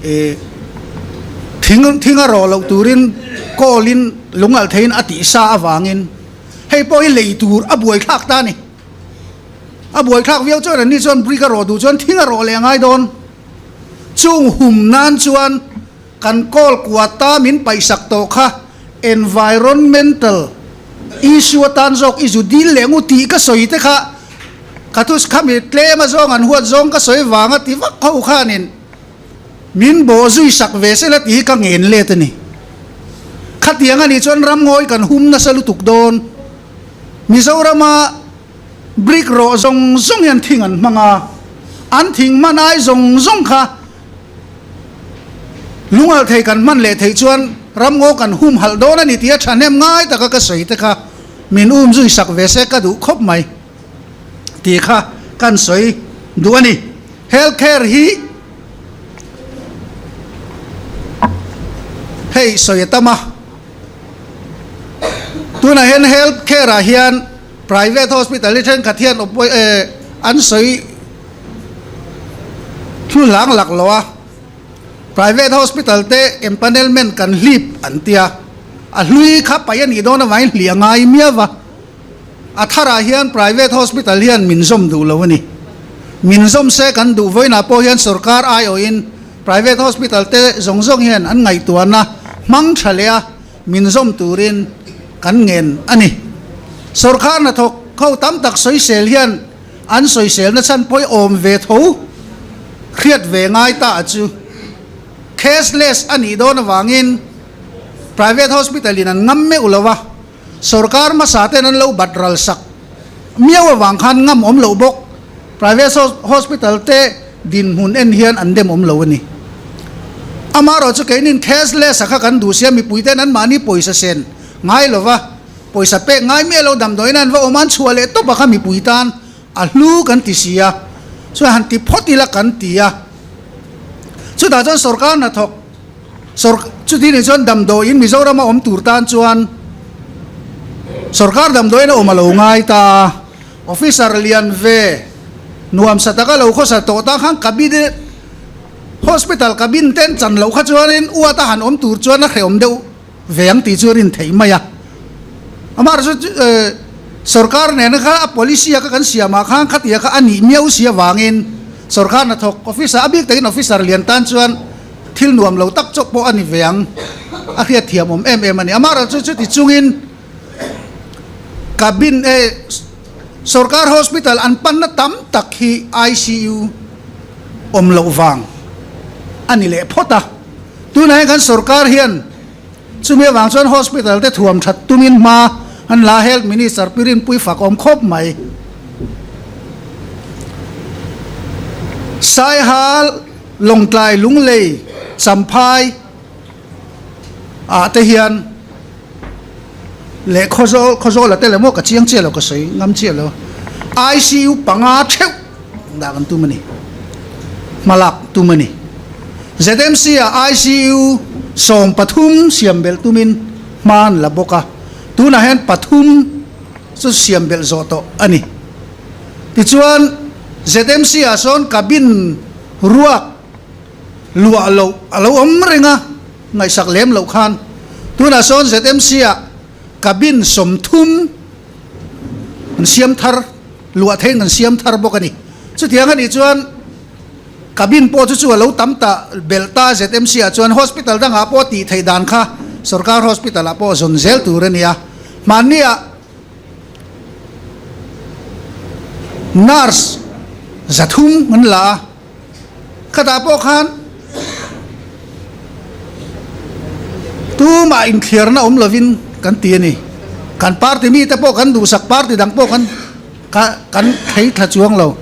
ih thing thing a rawh loh turin kawl in lungalh theiin a tih sa avangin hei pawh hi lei tur a buai thlak ta a ni. A buai thlak viau chuan anni chuan brick a rawh duh chuan thing a rawh leh a ngai dawn. Chung hum nan chuan Kan kawl kuata min paihsak tawh kha environmental issue atan zawk i zu dil leh ngu tih ka sawi te kha ka thu khami tlem a zawng an huat zawng ka sawi vanga ti vak ho khanin min bawh zui sak ve sela tih hi ka ngen let a ni. Khatiang a nih chuan ramngawi kan hum nasa lutuk dawn. Mizorama brick rawh zawng zawng hian thing an hmang a, an thing hman ai zawng zawng kha Lungalh thei kan hman leh theih chuan ramngaw kan humhalh dawn a ni tih a thahnem ngai taka ka sawi te kha. min um zui sak ve se ka duh khawp mai tih kha kan sawi duh a ni. Health care hi hei sawi a tam a, tunah hian health care ah hian private hospital hi thenkhat hian an sawi hlu hlang lak lo a. Private hospital te empanelment kan hlip an tia, a hlui kha paih a nih dawn avangin hlih a ngai miau va. A tharah hian private hospital hian min zawm duh lo a ni. Min zawm se kan duh vawiinah pawh hian sorkar aiawhin private hospital te zawng zawng hian an ngaihtuahna hmang tha leh a min zawm turin kan ngen a ni. Sorkar hnathawk ho tam tak sawisel hian An sawiselna chhan pawh i awm ve tho hriat ve ngai ta a chu. Cashless a nih dawn avangin private hospital in an ngam meuh lo a, sorkar hmasa ten an lo bat ral sak miau avang khan ngam awm loh bawk. Private hospital te dinhmun en hian an dem awm lo a ni. Amaherawhchu chu keinin cashless a kha kan duh sia mipui ten anmahni pawisa sen ngai lova, Pawisa pek ngai miah lo damdawiin an va awm a, an chhuah leh tawp a kha mipui tan a hlu kan ti si a, chuan han ti phawt ila kan ti a. Chutah chuan sorkar hnathawk sawr chuti nih chuan damdawiin Mizorama awm tur tan chuan sorkar damdawiin a awm a lo ngai ta a, officer lian ve nuamsa taka lo khawsa tawh tan khan cabinet hospital cabin ten chan loh kha chuanin uata han awm tur chuan a hrehawm deuh ve ang tih chu a rin theih mai a. Amaherawhchu chu sorkar nena kha a policy a kha kan siam ah khan khatia kha a nih miau si avangin sorkar hnathawk officer a bik takin officer lian tan chuan thil nuam lo tak chawp pawh a ni ve ang a hriat thiam awm em em a ni. Amaherawhchu chuti chungin cabin eh sorkar hospital an panna tam tak hi ICU awm loh vang a ni leh phawt a. Tunah hian kan sorkar hian chumi avang chuan hospital te thuam that tumin hma an la a, Health Minister Pi Rinpui fak awm khawp mai. Saihal, Lawngtlai, Lunglei, Champhai ah te hian leh Khawzawl, Khawzawl a tel emaw ka chiang chiah lo ka sawi ngam chiah lo, ICU panga theuh dah kan tum a ni, hmalak tum a ni. ZMC ah ICU 13 siam belh tumin hma an la bawk a, tunah hian pathum chu siam belh zawh tawh a ni. Tichuan ZMC ah sawn cabin ruak luah loh a lo awm reng a, ngaihsak lem loh khan tunah sawn ZMC ah cabin 30 an siam thar luah theiin an siam thar bawk a ni. Chutiang a nih chuan cabin pawh chu chu a lo tam ta belh ta ZMC ah chuan hospital dangah pawh tih theih dan kha sorkar hospital ah pawh zawn zel tur a ni a. Hmanni ah nurse 300 an la a, khatah pawh khan tumah inthliarna awm lovin kan ti a ni. Kan party mite pawh kan duhsak party dang pawh kan kan thei thla chuang lo.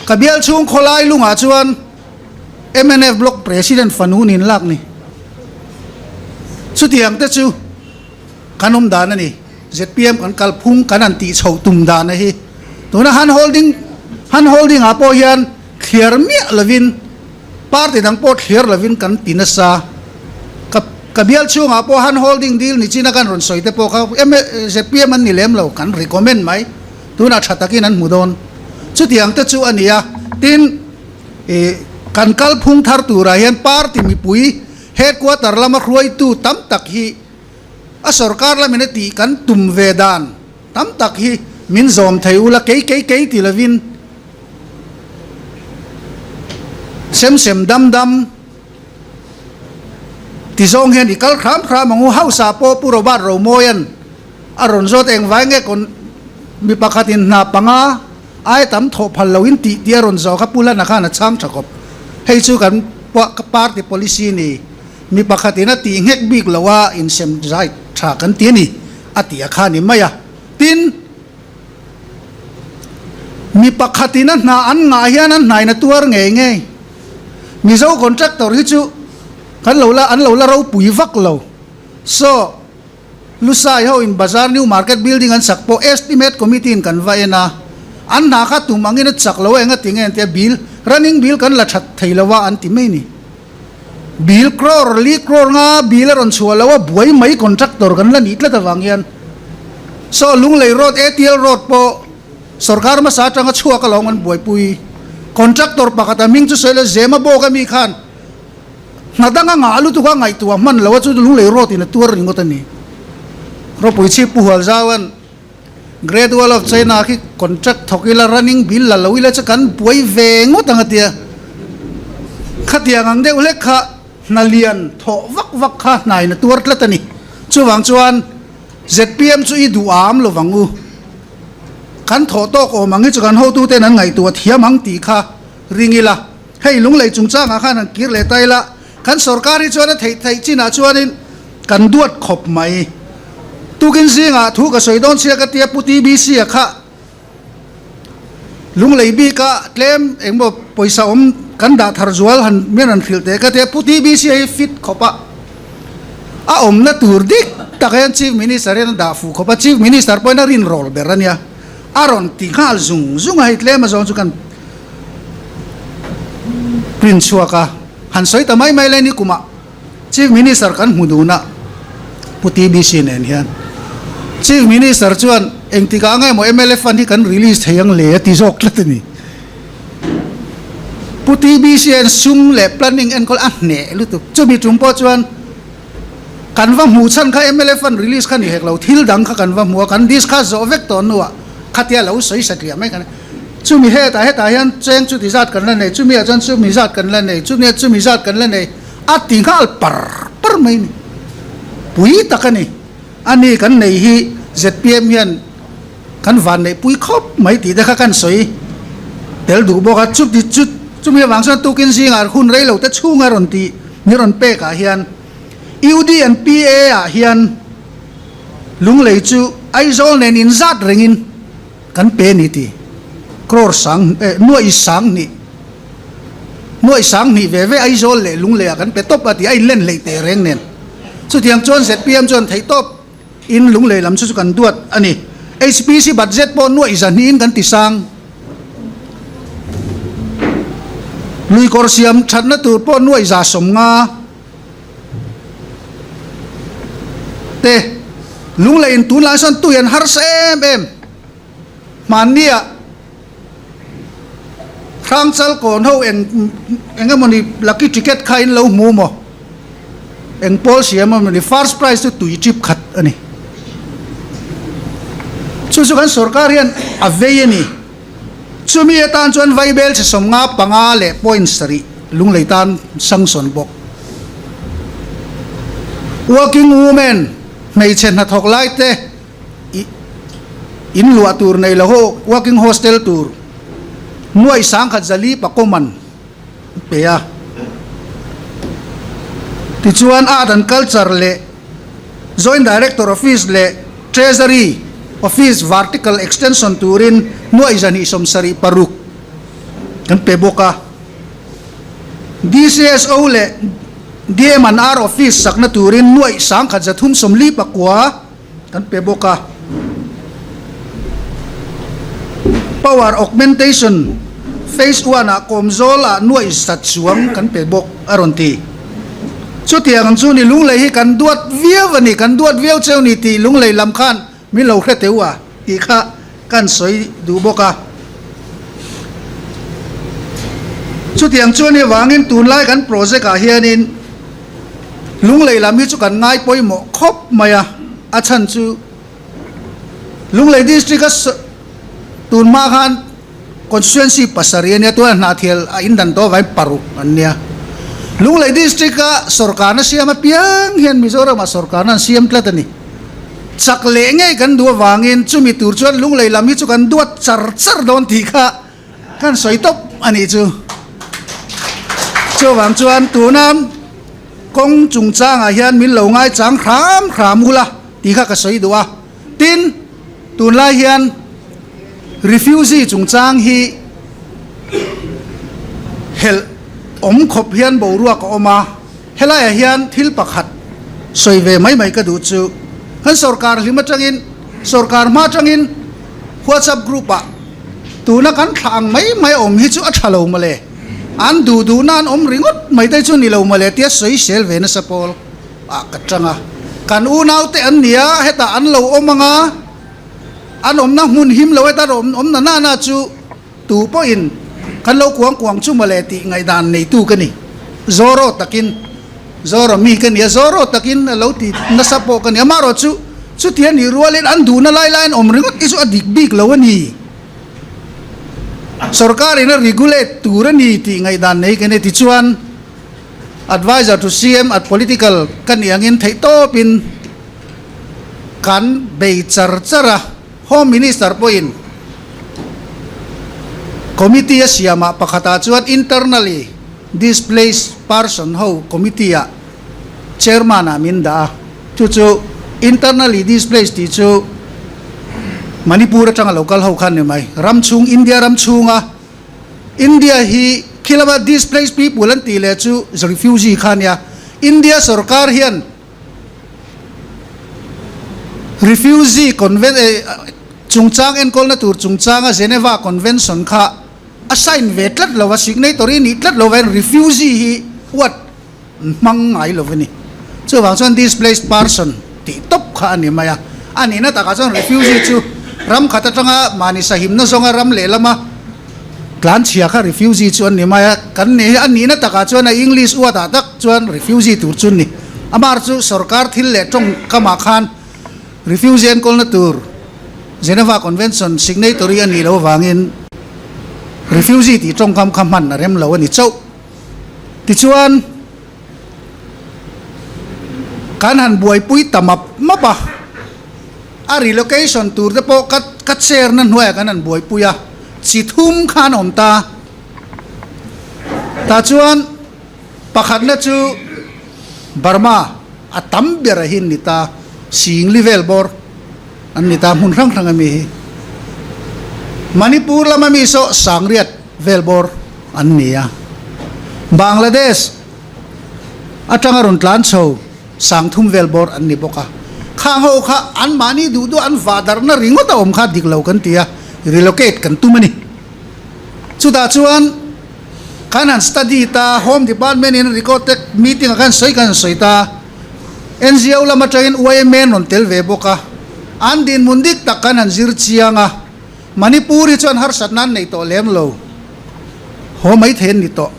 Ka bial chhung khawlai lungah chuan mnf block president fanu nin lak ni. Chutiang te chu kan awm dan a ni. Zpm kan kalphung kan han tih chhoh tum dan a hi. Tuna hand holding hand holding ah pawh hian thliar miah lovin party dang pawh thliar lovin kan ti nasa. Ka ka bial chhungah pawh hand holding deal ni china kan rawn sawi te pawh kha zpm an ni lem lo kan recommend mai. Tunah tha takin an hmu dawn. Chutiang te chu a ni a. Tin, ih kan kalphung thar turah hian party mipui headquarter lama hruaitu tam tak hi A sorkar lamin a tih kan tum ve dan tam tak hi min zawm thei ula kei kei kei ti lovin sem sem dam dam ti zawng hian i kal hram hram ang u. House ah pawh Pu Robert Romawia'n a rawn zawt eng vai nge kawn mi pakhatin hna panga ai tam thawh phal loin tih tih a rawn zawh kha Pu Hlana khan a chhang tha khawp. Hei chu kan party policy ni. Mi pakhatin a tih nghek bik lo a, insem zai tha kan ti a ni, a tih a kha ni mai a. Tin, mi pakhatin a hna an ngah hian an hnain a tuar ngei ngei. Mizo contractor hi chu kan lo la, an lo la ropui vak lo. So. Lusai ho in Bazar New Market Building an sak pawh Estimate Committee in kan va en a, an hna kha tum angin a chak lo a enga ti nge an ti a, bill, running bill kan la that thei lo a an ti mai ni. Bill crore li crore nga bill a rawn chhuah lo a, buai mai contractor kan la nih tlat avang hian. Saw Lunglei Road, ATL Road pawh sorkar hmasa atanga chhuak alawm an buaipui. Contractor pakhat a hming chu sawi la Zema bawk ami khan Hna danga ngah lutuk a ngaihtuah hman lo a chu Lunglei Road in a tuar ringawt a ni. Ropui chhip Pu Hualzaua'n Great Wall of China khi contract thawk ila running bill la lo ila chu kan buai ve ngawt ang a tia. Khatiang ang deuh hlek kha hna lian thawh vak vak kha hnaiin a tuar tlat a ni. Chuvang chuan zpm chu i duh am lo vang u. Kan thawh tawk awm ang hi chu kan hotuten an ngaihtuah thiam ang tih kha ring ila. Hei Lunglei chungchangah khan han kir leh ta ila, kan sorkar hi chuan a theih theih chinah chuanin kan duat khawp mai. Tukin zingah thu ka sawi dawn chhia ka tia Pu TBC a kha Lunglei bika tlem engmaw pawisa awm kan dah thar zual han mian han hrilh teh ka tia Pu TBC a hi fit khawp a, a awmna tur dik tak hian Chief Minister hian a dah fuh khawp a, Chief Minister pawhin a rinrawl ber a nia, a rawn ti nghal zung zung a hei tlem azawng chu kan Print chhuak a, han sawi ta mai mai lai ni kumah Chief Minister kan hmu dun a, Pu TBC nen hian. Chief Minister chuan engtikah nge maw mla fund hi kan release thei ang le a ti zawk tlat a ni. Pu TBC hian sum leh planning enkawl a hneh lutuk. Chumi tum pawh chuan kan va hmuh chhan kha mla fund release kha ni hek lo, thil dang kha kan va hmu a, kan discuss zawh vek tawh hnuah khatia lo sawi satliah mai kan. Chumi hetah hetah hian cheng chuti zat kan la nei, chumi ah chuan chumi zat kan la nei, chumi ah chumi zat kan la nei a ti nghal par par mai ni. Pui tak a ni. A ni kan nei hi zpm hian kan van neih pui khawp mai tih te kha kan sawi tel duh bawk a. Chuti chu chumi avang chuan tukin zingah hun rei lo te chhunga rawn tih ni rawn pek ah hian UD and PA ah hian Lunglei chu Aizawl nen inzat rengin Kan pe ni ti. Crore sang eh nuaih sang hnih nuaih sang hnih ve ve Aizawl leh Lunglei ah kan pe tawp a ti a inlen hleih teh reng nen. Chutiang chuan zpm chuan theih tawp in Lunglei lam chu chu kan duat a ni. HPC budget pawh nuaih zahnih in kan ti sang. Luikawr siam thatna tur pawh nuaih za 50 te Lunglei in tunlai sawn tui an harsa em em. Hmannia Hrangchal kawn ho eng eng emawni lucky ticket kha in lo hmu maw? Eng pawl siam emawni first prize chu tui trip khat a ni. Chu chu kan sorkar hian a vei a ni. Chumi atan chuan vaibel chhe 55 leh point sarih Lunglei tan sanction bawk. Working women hmeichhe hnathawk lai te in luah tur nei lo ho working hostel tur nuaih sangkhat zali pakawm an pe a. Tichuan Art and Culture leh Joint Director Office leh Treasury Office vertical extension turin nuaih zahnih 76 kan pe bawk a. DCSO leh DM and R Office sakna turin nuaih 1349 kan pe bawk a. Power Augmentation Phase One ah Kawmzawl ah nuaih zat chuang kan pe bawk a rawn ti. Chutiang ang chu ni Lunglei hi kan duat viau a ni, kan duat viau cheu ni tih Lunglei lam khan min lo hre teu a tih kha kan sawi duh bawk a. Chutiang chu a ni avangin tunlai kan project ah hianin Lunglei lam hi chu kan ngai pawimawh khawp mai a, a chhan chu Lunglei District a tun hma khan Constituency pasarih a nia, tunah Hnahthial a indan tawh avangin paruk an nia. Lunglei District a sorkarna siam apiang hian Mizoramah sorkarna an siam tlat a ni. Chak leh ngei kan duh avangin chumi tur chuan Lunglei lam hi chu kan duat char char dawn tih kha Kan sawi tawp a nih chu. Chuvang chuan tuna kawng chungchangah hian min lo ngaichang hram hram ula tih kha ka sawi duh a. Tin, tunlai hian refugee chungchang hi helh awm khawp hian boruak a awm a. Helaiah hian thil pakhat sawi ve mai mai ka duh chu. Kan sorkar hlim atangin, sorkar hma atangin WhatsApp group ah tuna kan thlah ang mai mai a awm hi chu a tha lo mawle, an duh duhna an awm ringawt mai te chu ni lo mawle tia sawi sel ve nasa pawl ah ka tang a. Kan unaute an nia, hetah an lo awm ang a, an awmna hmun him lo heta awm na nana chu Tu pawhin kan lo kuang kuang chu mawle tih ngaihdan neitu ka ni. Zawraw takin, Zawraw mi ka ni a, zawraw takin a lo ti nasa pawh ka ni. Amaherawh chu chuti a nih rualin an duhna lai laiin awm ringawt hi chu a dik bik lo a ni. Sorkarin a regulate tur a ni tih ngaihdan nei ka ni. Tichuan, Adviser to CM at Political ka nih angin theihtawpin kan bei char char a. Home Minister pawhin Committee a siamah pakhatah chuan Internally Displaced Person ho Committee ah Chairman ah min dah a, chu chu Internally Displaced tih chu Manipur atanga lo kal ho khan ni mai, ram chhung India ram chhunga India hi khilama displaced people an tih leh chu refugee kha nia, India sorkar hian Refugee Conven chungchang enkawlna tur chungchanga Geneva Convention kha a sign ve tlat lo a, signatory nih tlat lo vangin refugee hi huat hmang ngai lo a ni. Chuvang chuan displaced person tih tawp kha a ni mai a. A nihna takah chuan refugee chu ram khat atanga mahni sahimna zawnga ram lehlama Tlanchhia kha refugee chu an ni mai a, kan nih hi a nihna takah chuan a English uatah tak chuan refugee tur chu an ni. Amar chu sorkar thil leh tawngkamah khan refugee enkawlna tur Geneva Convention signatory a nih loh avangin refugee tih tawngkam kha hman a rem lo a ni chauh. Tichuan kan han buaipui ta map map a. A relocation tur te pawh ka ka chair na hnuaiah kan han buaipui a, chi thum kha an awm ta. Tah chuan pakhatna chu Burma a tam ber a hi an ni ta, Singli vel bawr an ni ta hmun hrang hrang ami hi. Manipur lama mi saw Sangriat vel bawr an ni a. Bangladesh atanga rawn tlan chho. Sangthum vel bawr an ni bawk a, khang ho kha anmahni duh duh an vah darhna ringawt a awm kha dik lo kan ti a, relocate kan tum a ni. Chutah chuan kan han study ta, Home Department in record te meeting ah khan sawi kan han sawi ta, NGO lam atangin yma an rawn tel ve bawk a, an dinhmun dik tak kan han zir chiang a, Manipur hi chuan harsatna an nei tawh lem lo, haw maithei an ni tawh.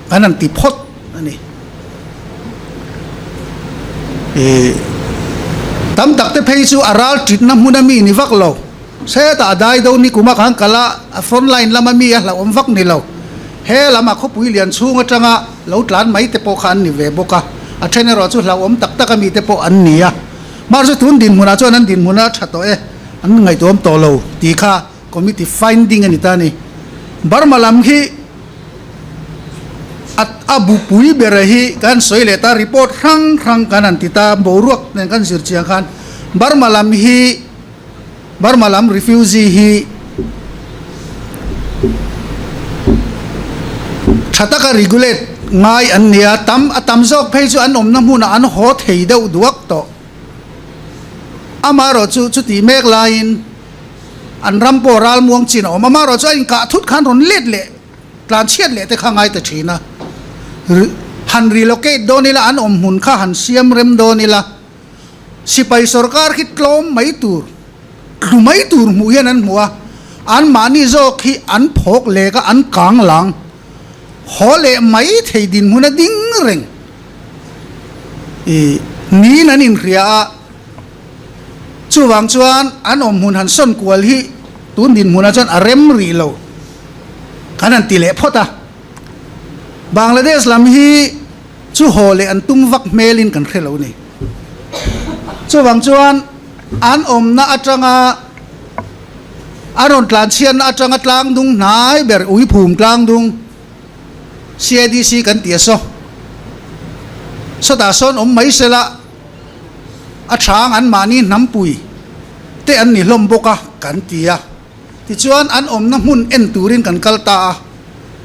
Kan han ti phawt a ni. Ih, tam tak te phei chu a ral titna hmun a mi ni vak lo. Hetah a dai do ni kuma khan kal a, a front line lama mi a hlauhawm vak ni lo. He lam a khawpui lian chhung atanga lo tlan mai te pawh kha an ni ve bawk a, a then erawh chu hlauhawm tak tak a mi te pawh an ni a. Mahse tun dinhmunah chuan an dinhmun a tha tawh e, an ngaihtuahawm tawh lo tih kha committee finding a ni ta a ni. Burma lam khi A a bupui bera hi kan sawi leh ta, report hrang hrang kan han ti ta, boruak nen kan zir chiang khan Burma lam hi Burma lam refugee hi tha taka regulate ngai an ni a, tam a tam zawk phei chu an awmna hmunah an haw thei deuh duak tawh. Amaherawhchu chutih mek laiin An ram pawh ral muang chin a awm. Amaherawh chu a inkah thut khan rawn let leh tlan chhiat leh te kha ngai ta thin a. Han relocate dawn ila, an awm hmun kha han siam rem dawn ila, sipai sorkar khi tlawm mai tur, tlu mai tur hmuh hian an hmu a, anmahni zawk hi an phawk lek a, an kang lang haw leh mai thei dinhmun a ding reng. Ih, niin an inhria a. Chuvang chuan an awm hmun han sawn kual hi tun dinhmunah chuan a rem rih lo kan han ti leh phawt a. Bangladesh lam hi chu haw leh an tum vak hmelin kan hre lo ni. Chuvang chuan an awmna atanga an rawn tlanchhiatna atanga tlangdung hnai ber Uiphum tlangdung, CADC kan ti a saw, sawtah sawn awm mai sela, A chhang an mahni hnampui te an ni hlawm bawk a kan ti a. Tichuan an awmna hmun en turin kan kal ta a,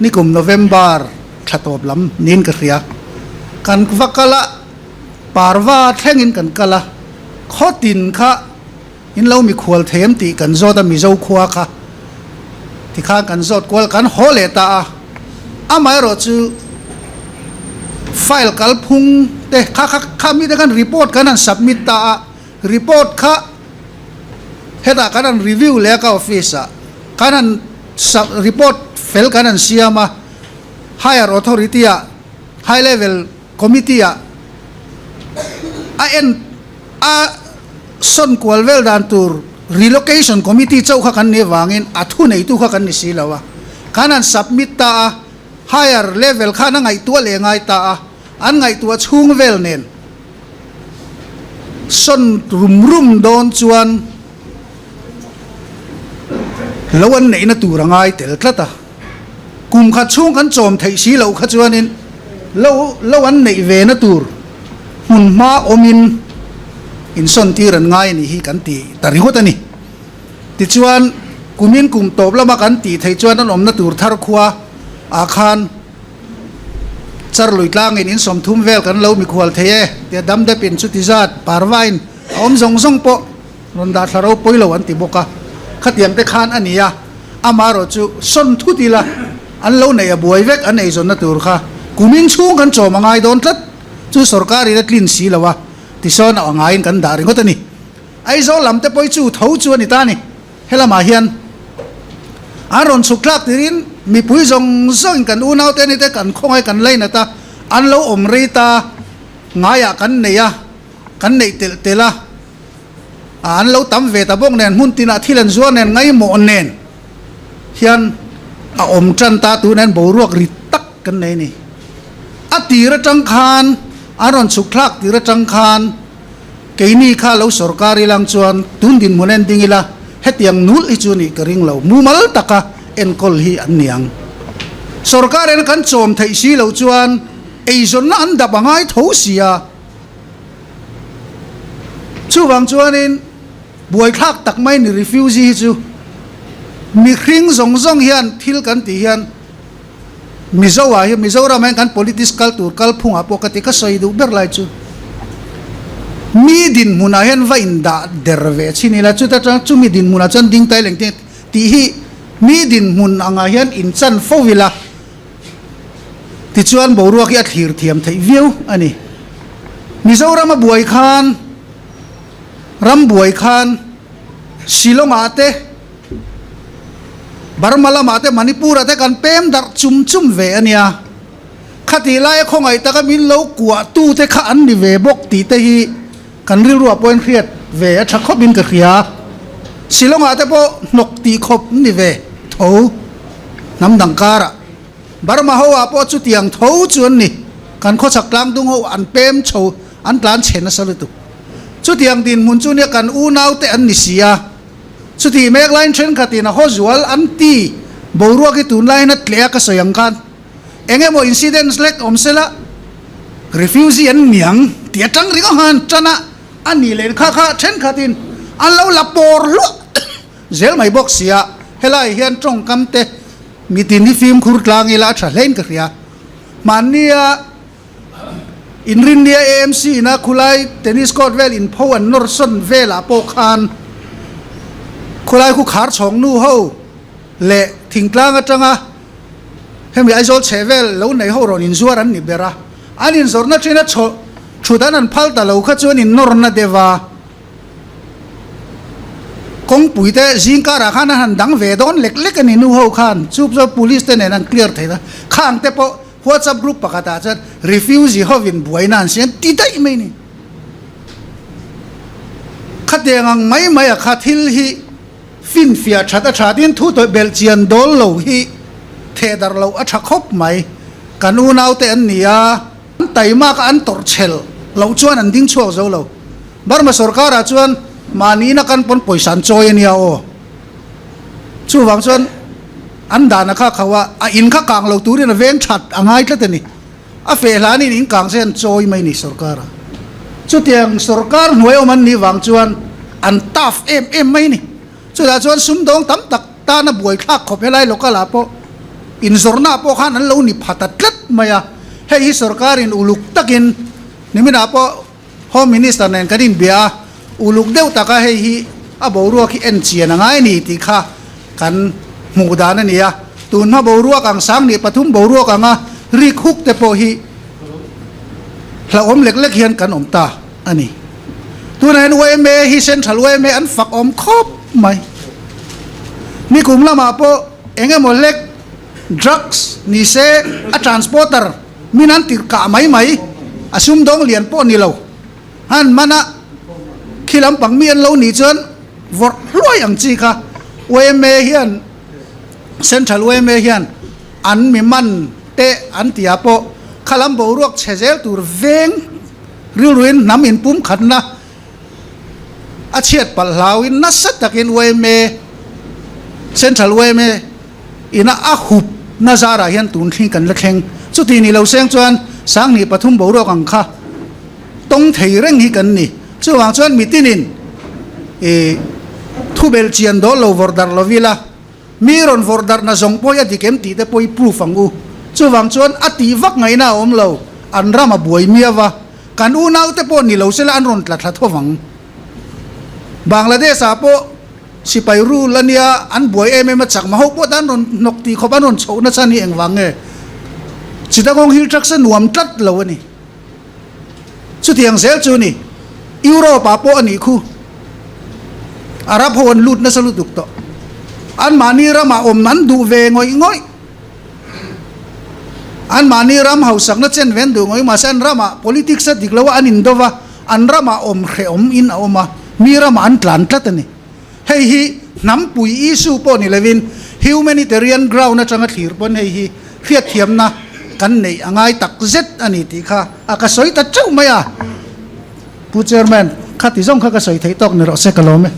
nikum November thla tawp lam niin ka hria. Kan va kal a, parva thlengin kan kal a, Khaw tin kha in lo mikhual thei em tih kan zawt a, Mizo khua kha tikhan kan zawt kual kan haw leh ta a. Amaherawh chu file kalphung te kha kha kha mite khan report kan han submit ta a, report kha hetah kan han review leh a ka office ah kan han sub report fel kan han siam a, higher authority ah high level committee ah a en a sawn kual vel dan tur relocation committee chauh kha kan nih avangin a thuneitu kha kan ni si lo a, kan han submit ta a, higher level khan a ngaihtuah leh ngai ta a, an ngaihtuah chhung vel nen sawn rum rum dawn chuan lo an neihna tur a ngai tel tlat a. Kum khat chhung kan chawm theih si loh kha chuanin lo lo an neih ve na tur hmun hma awmin insawn tir an ngai a nih hi kan ti ta ringawt a ni. Tichuan, kumin kum tawp lama kan tih theih chuan an awmna tur thar khua ah khan char lui tlangin in 30 vel kan lo mikhual thei e tia dam depin chuti zat parvain a awm zawng zawng pawh Rawn dah thla ropui lo an ti bawk a, khatiang te khan a ni a, amaherawh chu sawn thut ila an lo neih a buai vek an eizawnna tur kha kumin chhung kan chawm a ngai dawn tlat chu sorkar in a tlin si lo a, tisawn a ngaiin kan dah ringawt a ni. Aizawl lam te pawh hi chu tho chu a ni ta a ni, helamah hian an rawn chhuk thlak tirin mipui zawng zawngin kan unau te ni te kan khawngaih kan lainat a, an lo awm rei ta ngaiah kan nei a, kan neih telh telh a. A an lo tam ve ta bawk nen hmun tinah thil an zuar nen ngaimawh nen hian a awm tan ta tun hian boruak ri tak kan nei a ni. A tir atang khan an rawn chhuk thlak tir atang khan keini kha lo sorkar ilang chuan tun dinhmun en ding ila hetiang nul hi chu nih ka ring lo mumal taka enkawl hi an niang. Sorkar en kan chawm theih si loh chuan eizawnna an dap a ngai tho sia. Chuvang chuanin buaithlak tak mai ni refugee hi chu mihring zawng zawng hian thil kan tih hian Mizo ah hian Mizoram ah hian kan politics kal tur kalphung ah pawh ka ti ka sawi duh ber lai chu mi dinhmun ah hian va indah der ve chin ila chuta tang chumi dinhmun ah chuan ding tai leng tih hi mi dinhmun ang ah hian inchan fo ila. Tichuan boruak hi a thlir thiam theih viau a ni. Mizorama buai khan, ram buai khan Shillong-ah te, Burma lamah te, Manipur-ah te kan pem darh chum chum ve a nia. Khatih laia khawngaih taka min lo kuahtu te kha an ni ve bawk tih te hi kan rilruah pawhin hriat ve a tha khawpin ka hria. Shillong-ah te pawh hnawk tih khawp ni ve tho hnam dang karah. Burma ho ah pawh chutiang tho chu an ni. Kan khawchhak tlangdung ho an pem chho an tlan chhe nasa lutuk. Chutiang dinhmun chu nia kan unau te an ni si a. Chutih mek laiin thenkhatin a haw zual an ti boruak hi tunlaiin a tleh a ka sawi ang khan. Eng emaw incidents lek awm sela refugee an niang tih atang ringawt khan tan a a nih leh kha kha thenkhatin an lo la pawr hluah zel mai bawk sia helai hian tawngkam te mitin hi fimkhur tlang ila a tha hlein ka hria. Hmannia inrinnia AMC ina khulai tennis court vel inpho an nawr sawn velah pawh khan khulai khu khar chhawng nu ho leh thingtlang atanga Hemi Aizawl chheh vel lo nei ho rawn inzuar an ni ber a, an inzawrhna thin a chhaw thut an han phal ta lo kha chuan innorna deuh a, kawngpui te zingkarah khan an han dang ve dawn lek lek a ni nu ho khan, chu chu police te nen an clear thei ta, khang te pawh WhatsApp group pakhatah chuan refugee hovin buaina an siam ti daih mai a ni. Khatiang ang mai mai a kha thil hi. Finfiah that a tha tin thu tawih belh chian dawl lo hi theh darh loh a tha khawp mai. Kan unaute an ni a, an taimak a an tawrh chhel loh chuan an ding chhuak zo lo. Burma sorkarah chuan mahni ina kan pawn pawisa an chawi a nia aw. Chuvang chuan an dan a kha kho a, a in kha kang lo turin a veng that a ngai tlat a ni. A feh hlanin in kang se an chawi mai ni sorkar a. Chutiang sorkar hnuai awm an nih vang chuan an tough em em mai ni. Chutah chuan sumdawng tam tak tana buaithlak khawp helai local ah pawh inzawrhna ah pawh khan an lo ni pha ta tlat mai a. Hei hi sorkarin uluk takin niminah pawh Home Minister nen kan inbia a. Uluk deuh taka hei hi a boruak hi en chian a ngai a ni tih kha kan hmuh dan a ni a. Tunhma boruak ang 3003 boruak anga rik huk te pawh hi hlauhawm lek lek hian kan awm ta a ni. Tunah hian yma hi Central yma an fak awm khawp mai. Nikum lamah pawh eng emaw hlek drugs ni se a transporter min an tirh kah mai mai a sumdawng lian pawh ni lo. Han mana khi lampang mi an lo nih chuan vawrh hluai ang chi kha yma hian Central yma hian an mi man te an ti ah pawh kha lam boruak chhe zel tur veng rilruin hnam inpum khatna a chhiat palh hlauin nasa takin yma Central yma ina a hup na zarah hian tun thling kan la thleng. Chuti ni lo seng chuan 3003 boruak ang kha tawng thei reng hi kan ni. Chuvang chuan mitinin i thubelh chian dawl lo vawrh darh lo ila, mi rawn vawrh darh na zawng pawh hi a dik em tih te pawh hi proof ang u. Chuvang chuan a tih vak ngaihna a awm lo, an ram a buai miau a, kan unaute pawh ni lo sela an rawn tla thla tho vang. Bangladesh ah pawh sipai rule a nia, an buai em em a, chakma ho pawh tan rawn hnawk tih khawp an rawn chhoh nasa ni engvang nge? Chittagong Hill Tracts a nuam tlat lo a ni. Chutiang zel chu ni, Europe ah pawh a nih khu. Arab ho an lut nasa lutuk tawh. Anmahni ramah awm an duh ve ngawih ngawih. Anmahni ram hausakna chen ve an duh ngawih mahse an ramah politics a dik lo a an indo va, an ramah awm hrehawm in a awm a, mi ramah an tlan tlat a ni. Hei hi hnampui issue pawh ni lovin humanitarian ground atanga thlir pawn hei hi hriatthiamna kan neih a ngai tak zet a ni tih kha a ka sawi ta teuh mai a. Pu Chairman, khati zawng kha ka sawi theih tawk ni rawh se ka lawm e.